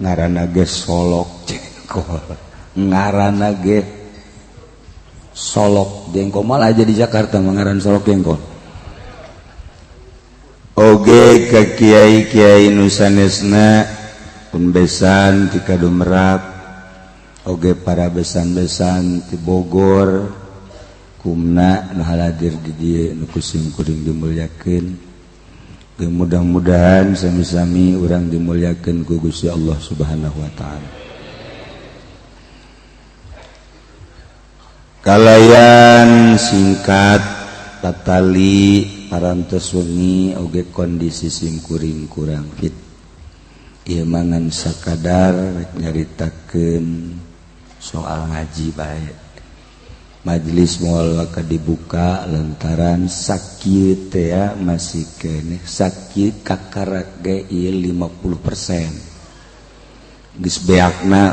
ngaranna ge solok jengkol, ngaranna ge solok jengkol malah aja di Jakarta mengaran solok jengkol. Oge ka kiai-kiai nu sanesna pun besan ti Kadumerak, oge para besan-besan ti Bogor kumna nu haladir di dieu nu ku simkuring dimulyakeun. Mudah-mudahan sami-sami urang dimulyakeun ku Gusti Allah Subhanahu wa taala. Kalayan singkat patali parantos wengi oge kondisi simkuring kurang fit. Ieu mangan sakadar rek nyaritakeun soal ngaji bae. Majelis moal waka dibuka lantaran sakit teh ya, masih keneh sakit kakarak ge ieu 50%. Geus beakna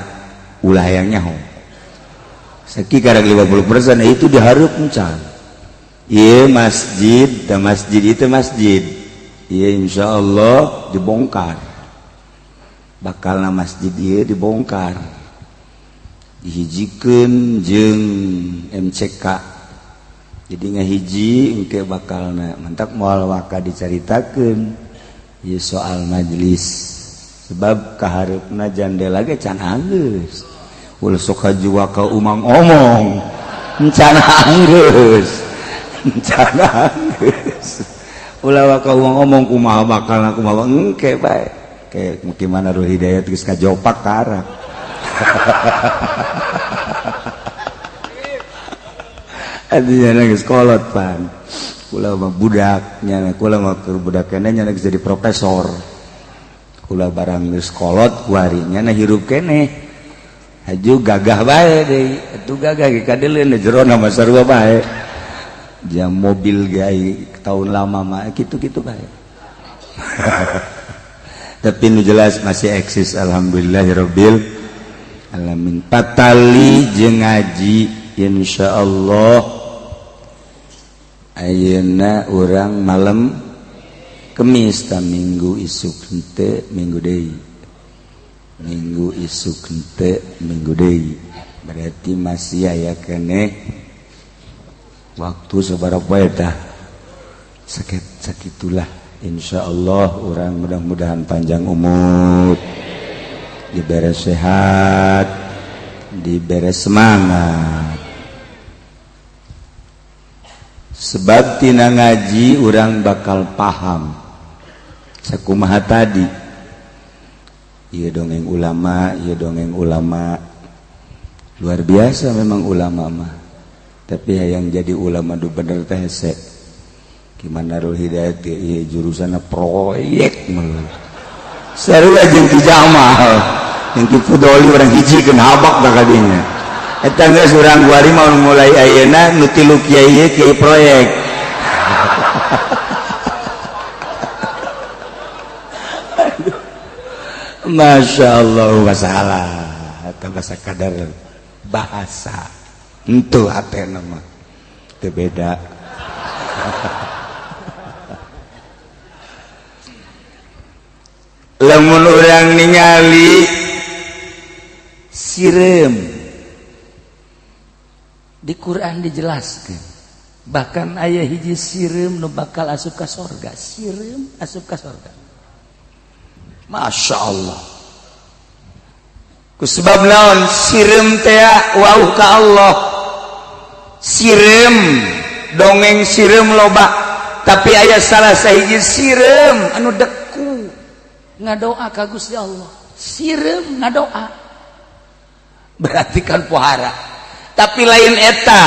ulah hayang nyaho. Sakit karak 50% itu dihareup encan. Ieu masjid, da masjid itu masjid. Ieu insyaallah dibongkar. Bakalna masjid ieu dibongkar. Dihijikeun jeung MCK. Jadi ngahiji engke bakalna mantak moal waka dicaritakeun ieu soal majelis. Sebab kahareupna jandela ge can anggeus. Ulah sok haju waka umang omong. Can anggeus. Can anggeus. Ulah waka umang omong kumaha bakalna kumaha engke bae. Kayak gimana Nurul Hidayat geus kajopak karak. Artinya geus kolot pan. Kula mah budak nya, kula mah keur budak keneh nya geus jadi profesor. Kula barang geus kolot kuari nya hirup keneh. Haju gagah bae deui, atuh gagah ge kadeuleun jerona mah sarua bae. Jam mobil ge ai tahun lama mah kitu-kitu bae. Tapi nu jelas masih eksis alhamdulillahirabbil alamin. Patali jeung ngaji insyaallah ayeuna urang malam Kemis ta minggu isuk henteu minggu deui. Minggu isuk henteu minggu deui. Berarti masih aya keneh waktu sabaraha poe tah. Sakit sakitulah insyaallah urang mudah-mudahan panjang umur, dibere sehat, dibere semangat. Sebab tina ngaji urang bakal paham sakumaha tadi. Ieu dongeng ulama, ieu dongeng ulama. Luar biasa memang ulama mah. Tapi hayang jadi ulama du bener teh hese. Gimana Nurul Hidayat ieu jurusanna proyek mah. Sarua jeung Ki Jamal, jeung Ki Fudoli urang hijikeun habak da kadinya. Eta geus urang kuari mah mulai ayeuna nu tilu kiai ieu kiai proyek. Masya Allah masalah atau bahasa kadar bahasa itu hati nama itu beda. Lamun urang ningali sireum di Quran dijelaskan, bahkan aya hiji sireum nu bakal asup ka sorga, sireum asup ka sorga. Masya Allah. Kusebab naon sireum teh wauh ka Allah. Sireum dongeng sireum loba, tapi aya salah sahiji sireum anu deku ngadoa ka Gusti Allah. Sireum ngadoa berarti kan pohara. Tapi lain eta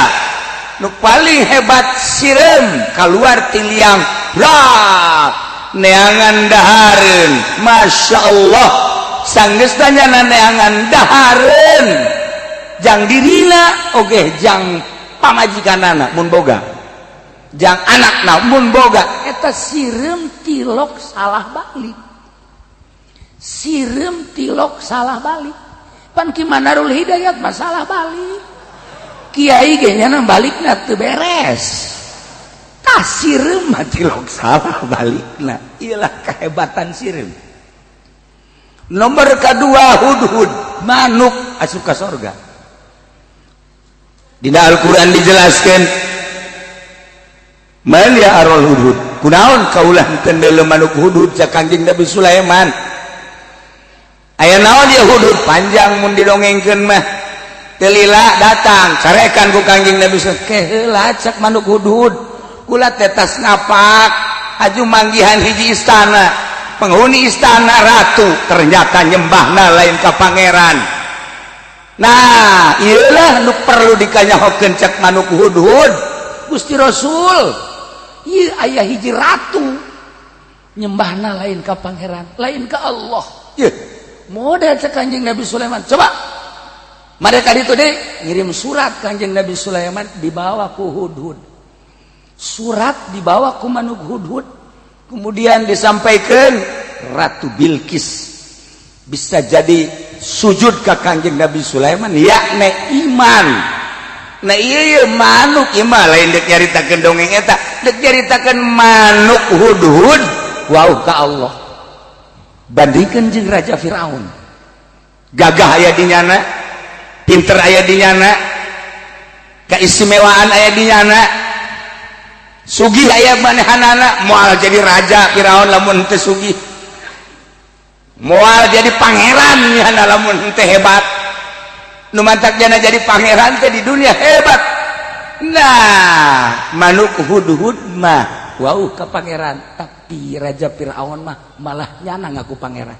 nu paling hebat sireum kaluar ti liang lah neangan dahareun. Masya Allah sanggeus tanyana neangan dahareun jang dirina oge jang pamajikanana mun boga, jang anakna mun boga. Eta sireum tilok salah balik, sireum tilok salah balik. Pan Ki Manarul Hidayat masalah balik, kiai ge nyana balikna teu beres. Tah sireum mah tilok salah balikna. Iyalah kehebatan sireum. Nomor kedua hudhud, manuk asup ka sorga. Dina Al-Qur'an dijelaskan man ya arul hudhud, kunaon kaulah teu manuk hudhud ca Kangjeng Nabi Sulaiman. Aya naon ya hudhud panjang mun didongengkeun mah. Teu lila datang carekan ku Kangjeng Nabi Sulaiman. Keheula cak manuk hudhud, kula teh tas ngapak aju manggihan hiji istana, penghuni istana ratu ternyata nyembahna lain ka pangeran. Nah ieulah nu perlu dikanyahokeun cak manuk hudhud. Gusti Rasul ieu aya hiji ratu nyembahna lain ka pangeran, lain ka Allah. Ieu model cak Kanjeng Nabi Sulaiman. Coba Mereka itu deh ngirim surat Kanjeng Nabi Sulaiman, dibawa ku hudhud. Surat dibawa ku manuk hudhud, kemudian disampaikan Ratu Bilqis, bisa jadi sujud ke Kanjeng Nabi Sulaiman, yakni iman. Nah, iya, iya manuk iman lain dek nyaritakeun dongeng, eta dek nyaritakeun manuk hudhud. Wow, ka Allah, bandingkan jeung Raja Firaun, gagah aya di nyana, pinter aya di nyana, keistimewaan aya di nyana, sugih aya manehanana. Moal jadi raja Firaun lamun teu sugih, moal jadi pangeran nyana lamun teu hebat. Nu mantak jana jadi pangeran teh di dunia hebat. Nah, manuk hudhud mah wow ke pangeran, tapi Raja Firaun mah malah nyana ngaku pangeran.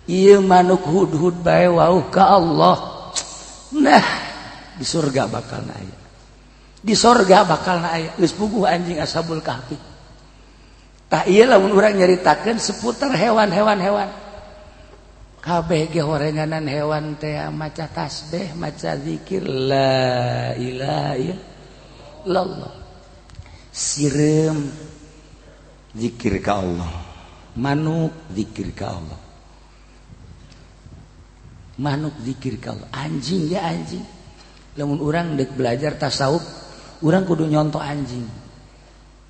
Iya, manuk hudhud bae wow ke Allah. Nah, di surga bakal aya, di sorga bakal aya. Geus puguh anjing Ashabul Kahfi. Tah, iya, lamun urang nyaritakeun seputar hewan-hewan, hewan kabeh ge horenganan hewan teh maca tasbih, maca zikir la ilaha illallah. Sireum zikir ka Allah, manuk zikir ka Allah, manuk zikir ka Allah, anjing ya anjing. Lamun urang dek belajar tasawuf, urang kudu nyontoh anjing.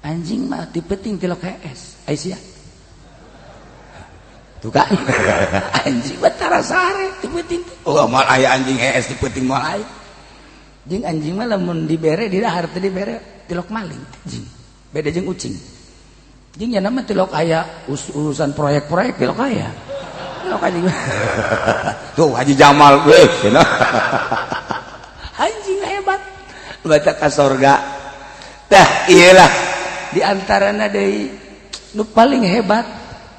Anjing mah ti peuting tilok hees. Aisyah tuh kan, anjing mah tara sare ti peuting. Oh, moal aya anjing hees ti peuting, moal aya. Jeung anjing mah lamun dibere, didahar teh dibere, tilok maling anjing. Beda jeung ucing. Jeung nya mah tilok aya urusan proyek-proyek, tilok aya, tilok anjing. Tuh Haji Jamal weh. Anjing hebat baca ka sorga. Tah, iyalah, di antarana deui nu paling hebat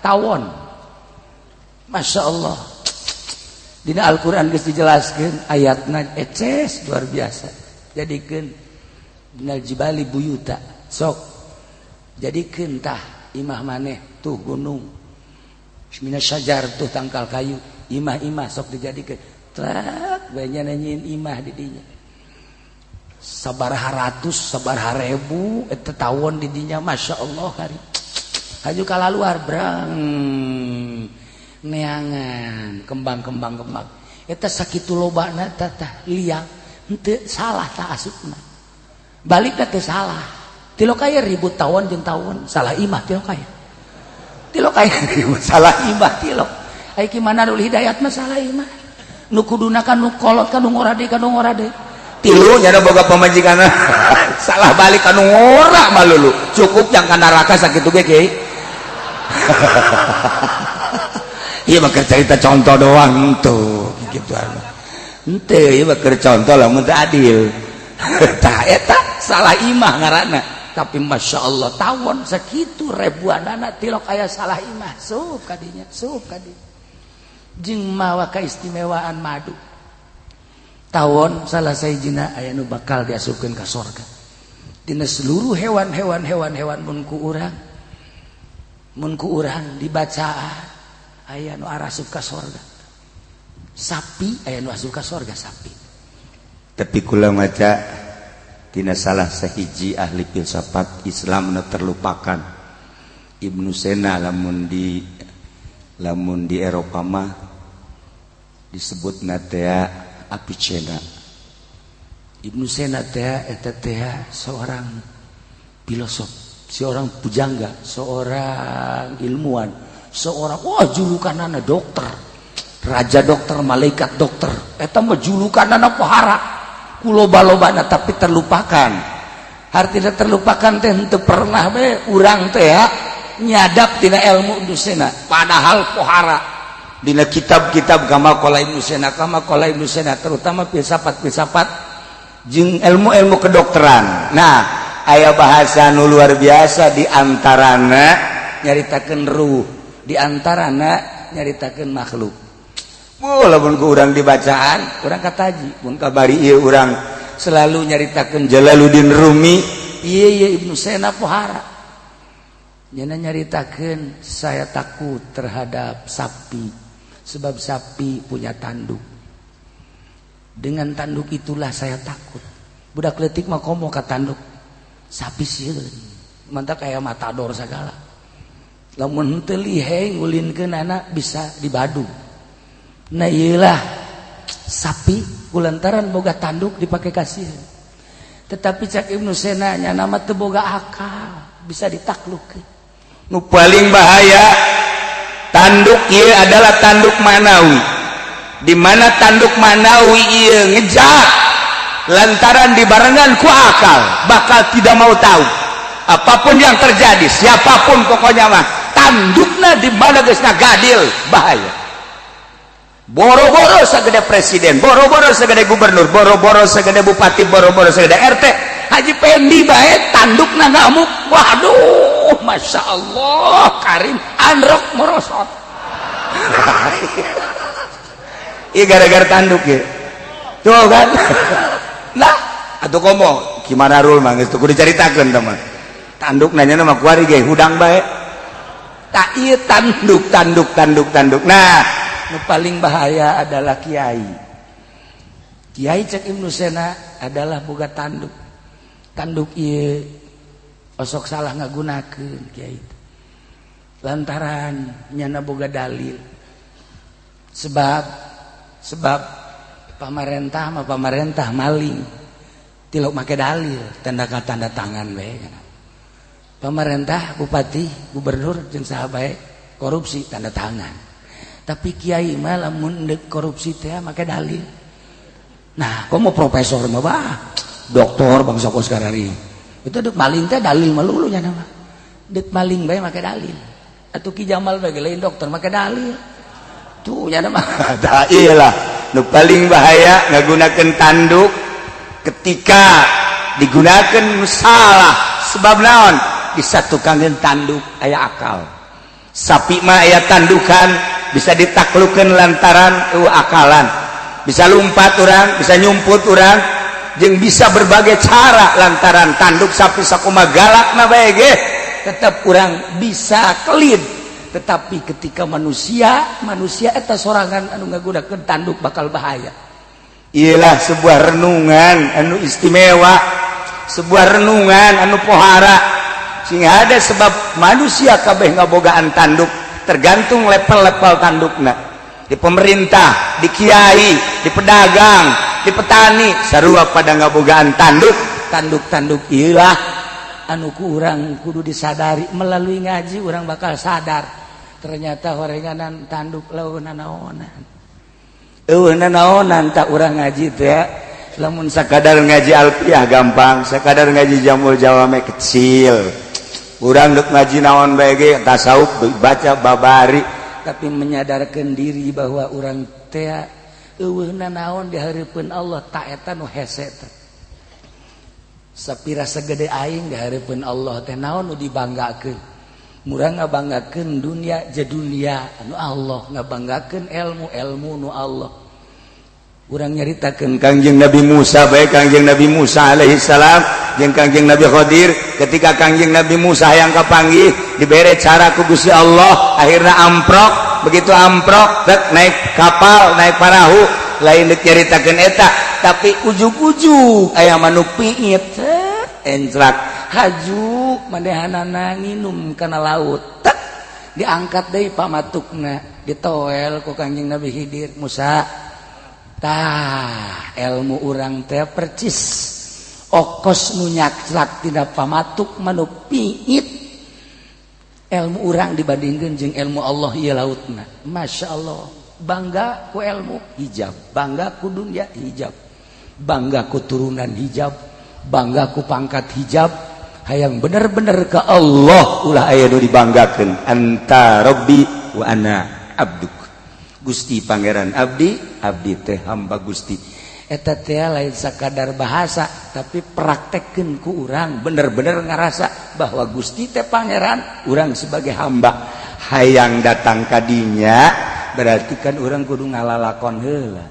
tawon. Masya Allah, dina Al-Quran geus dijelaskeun ayatna eces luar biasa. Jadikeun minal jibali buyuta, sok jadikeun tah imah maneh tuh gunung, minas syajar tuh tangkal kayu, imah-imah sok dijadikeun trek banyak nanyiin imah di dinya, sabaraha ratus, sabaraha ribu eta tawon di dinya. Masya Allah, hari haju kalaluar brang neangan kembang-kembang kembang eta sakitu lobana. Tah, liang henteu salah tah, asupna balik teh salah. Tilok aya ribut tawon jeung tawon, salah imah. Tilok aya, tilok aya ribut salah imah. Tilok aya ki mana Nurul Hidayat mah salah imah, nu kuduna kan nu kolot kan nu ngora deui, kan nu ngora deui. Tilu nyana boga pamajikan, salah balik kanu ngora malulu cukup yang ka neraka sakitu ge, Kiai. Iya mah cerita contoh doang tuh gitu. Henteu, ieu mah keur contoh lamun teu adil. Tah, eta salah imah ngaranna. Tapi masya Allah, tawon sakitu ribuanana tilok aya salah imah, sup kadinya, sup kadinya. Jeung mawa keistimewaan madu. Tawon salah sahijina aya nu bakal diasupkeun ka sorga. Dina seluruh hewan-hewan, hewan-hewan mun ku urang dibacaan aya nu arasup ka sorga. Sapi aya nu asup ka sorga, sapi. Tapi kula maca tina salah sahiji ahli filsafat Islam nu terlupakan, Ibnu Sena. Lamun di Eropa mah disebut teh Avicenna. Ibnu Sena teh eta teh seorang filosof, seorang pujangga, seorang ilmuwan, seorang, wah, julukanana dokter, raja dokter, malaikat dokter. Eta mah julukanana pohara ku loba-lobana, tapi terlupakan. Artinya terlupakan teh henteu pernah be urang teh ya nyadap tina ilmu Ibnu Sena, padahal pohara dina kitab-kitab kama qala Ibnu Sena, kama qala Ibnu Sena, terutama filsafat-filsafat jeung ilmu-ilmu kedokteran. Nah, aya bahasa nu luar biasa, di antarana nyaritakeun ruh, di antarana nyaritakeun makhluk. Oh, lamun ku urang dibacaan, urang kataji. Mun kabari ieu urang selalu nyaritakeun Jalaluddin Rumi. Iya iya, Ibnu Sena pohara. Nyana nyaritakeun, saya takut terhadap sapi sebab sapi punya tanduk. Dengan tanduk itulah saya takut. Budak leutik mah komo ka tanduk sapi sieun, mantap kayak matador segala. Lamun henteu lihai ngulinkeun anak bisa dibadu. Nah, iyalah sapi kulantaran boga tanduk dipakai kasih. Tetapi cak Ibnu Sena nya nama teu boga akal bisa ditaklukkeun. Nu paling bahaya tanduk ieu adalah tanduk manawi, di mana tanduk manawi ieu ngejak lantaran dibarengan ku akal, bakal tidak mau tahu apapun yang terjadi, siapapun, pokoknya mah tandukna di mana geus ngagadil bahaya. Boro-boro segede presiden, boro-boro segede gubernur, boro-boro segede bupati, boro-boro segede RT, Haji Pendi bae tandukna ngamuk. Waduh, Masya Allah Karim, androk merosot. Iya, gara-gara tanduk ya tuh kan. Nah, atau komo gimana rul mah geus kudu dicaritakeun teman. Tanduk nanya nama kuari ge hudang bae tak. Iya, tanduk, tanduk, tanduk, tanduk. Nah, nu paling bahaya adalah kiai. Kiai cek Ibnu Sena adalah boga tanduk. Tanduk ieu osok salah ngagunakeun kiai lantaran nyana boga dalil. Sebab sebab pamarentah mah pamarentah maling tilok make dalil, tanda tanda tangan bae. Pemerintah, bupati, gubernur jeung saha bae korupsi tanda tangan. Tapi kiai mah lamun deuk korupsi teh make dalil. Nah, komo profesor mah bah, doktor bangsa kos karari itu deuk maling teh dalil melulu nya nama. Deuk maling bae make dalil. Atuh Ki Jamal bae lain dokter make dalil tuh nya nama. Tah, iyalah nu paling bahaya ngagunakeun tanduk ketika digunakan salah. Sebab naon? Disatukankeun tanduk aya akal. Sapi mah aya tandukan bisa ditaklukan lantaran akalan, bisa lumpat orang, bisa nyumput orang, jeung bisa berbagai cara lantaran tanduk sapi. Sakuma galak na bae ge tetap kurang bisa kelit. Tetapi ketika manusia, manusia eta sorangan anu ngagunakeun tanduk bakal bahaya. Ialah sebuah renungan anu istimewa, sebuah renungan anu pohara sehingga ada. Sebab manusia kabeh ngabogaan tanduk, tergantung level-level tandukna. Di pemerintah, di kiai, di pedagang, di petani, sarua pada ngabogaan tanduk. Tanduk-tanduk ilah anu kurang kudu disadari. Melalui ngaji orang bakal sadar ternyata horenganan tanduk lawan naonan, eueuh naonan. Tak urang ngaji teh lamun sakadar ngaji alfiah gampang, sakadar ngaji jamul jawame kecil. Urang dek ngaji naon bae ge, tasawuf baca babari. Tapi menyadarkan diri bahwa urang teh eueuh naon di hareupeun Allah, tak eta nu hese teh. Sapira segede aing di hareupeun Allah teh naon nu dibanggakeun? Murah ngabanggakeun dunia je dunia anu Allah, ngabanggakeun ilmu ilmu nu Allah. Urang nyaritakeun Kangjeng Nabi Musa baik, Kangjeng Nabi Musa alaihi salam jeung Kangjeng Nabi Khadir. Ketika Kangjeng Nabi Musa yang kapanggih, dibere cara ku Gusti Allah, akhirnya amprok. Begitu amprok dek naik kapal, naik parahu, lain dek nyaritakeun eta, tapi ujug-ujug aya manuk piit encrak haju manehanana nginum kana laut. Tek, diangkat deui pamatukna, ditoel ku Kangjeng Nabi Khidir. Musa, tah ilmu urang teh percis okos nu nyakclak tina pamatuk manuk piit. Ilmu urang dibandingkan jeung ilmu Allah ieu lautna. Masya Allah, bangga ku ilmu hijab, bangga ku dunia hijab, bangga ku turunan hijab, bangga ku pangkat hijab. Hayang bener-bener ke Allah, ulah aya nu dibanggakeun. Anta rabbi wa ana abduk. Gusti Pangeran abdi, abdi teh hamba Gusti. Eta teh lain sakadar bahasa, tapi praktekkeun ku urang bener-bener ngarasa bahwa Gusti teh Pangeran, urang sebagai hamba. Hayang datang kadinya berarti kan urang kudu ngalalakon heula,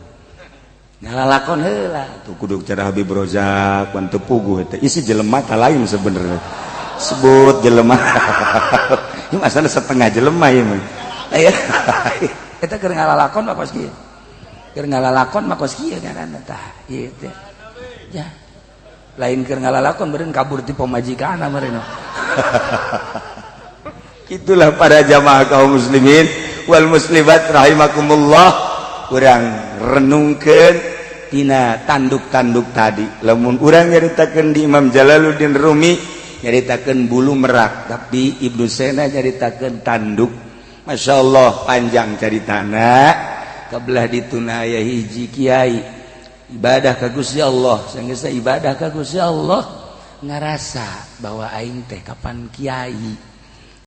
ngalalakon heula. Tuh kudu cara Habib Rozak bantu puguh teh isi jelema ta lain sebenarnya. Sebut jelema ini masalah setengah jelema ya mah. Aya eta keur ngalalakon apa kieu. Keur ngalalakon mah kos kieu ngaranna tah, ieu teh. Ya. Lain keur ngalalakon, meureun kabur ti pamajikanna meureun. Itulah para jamaah kaum muslimin wal muslimat rahimakumullah, urang renungkeun tina tanduk-tanduk tadi. Lamun urang nyaritakeun di Imam Jalaluddin Rumi nyaritakeun bulu merak, tapi Ibnu Sena nyaritakeun tanduk. Masya Allah, panjang caritana. Kabelah dituna aya hiji kiai ibadah ka Gusti Allah. Sanggeusna ibadah ka Gusti Allah, ngarasa bahwa aing teh kapan kiai.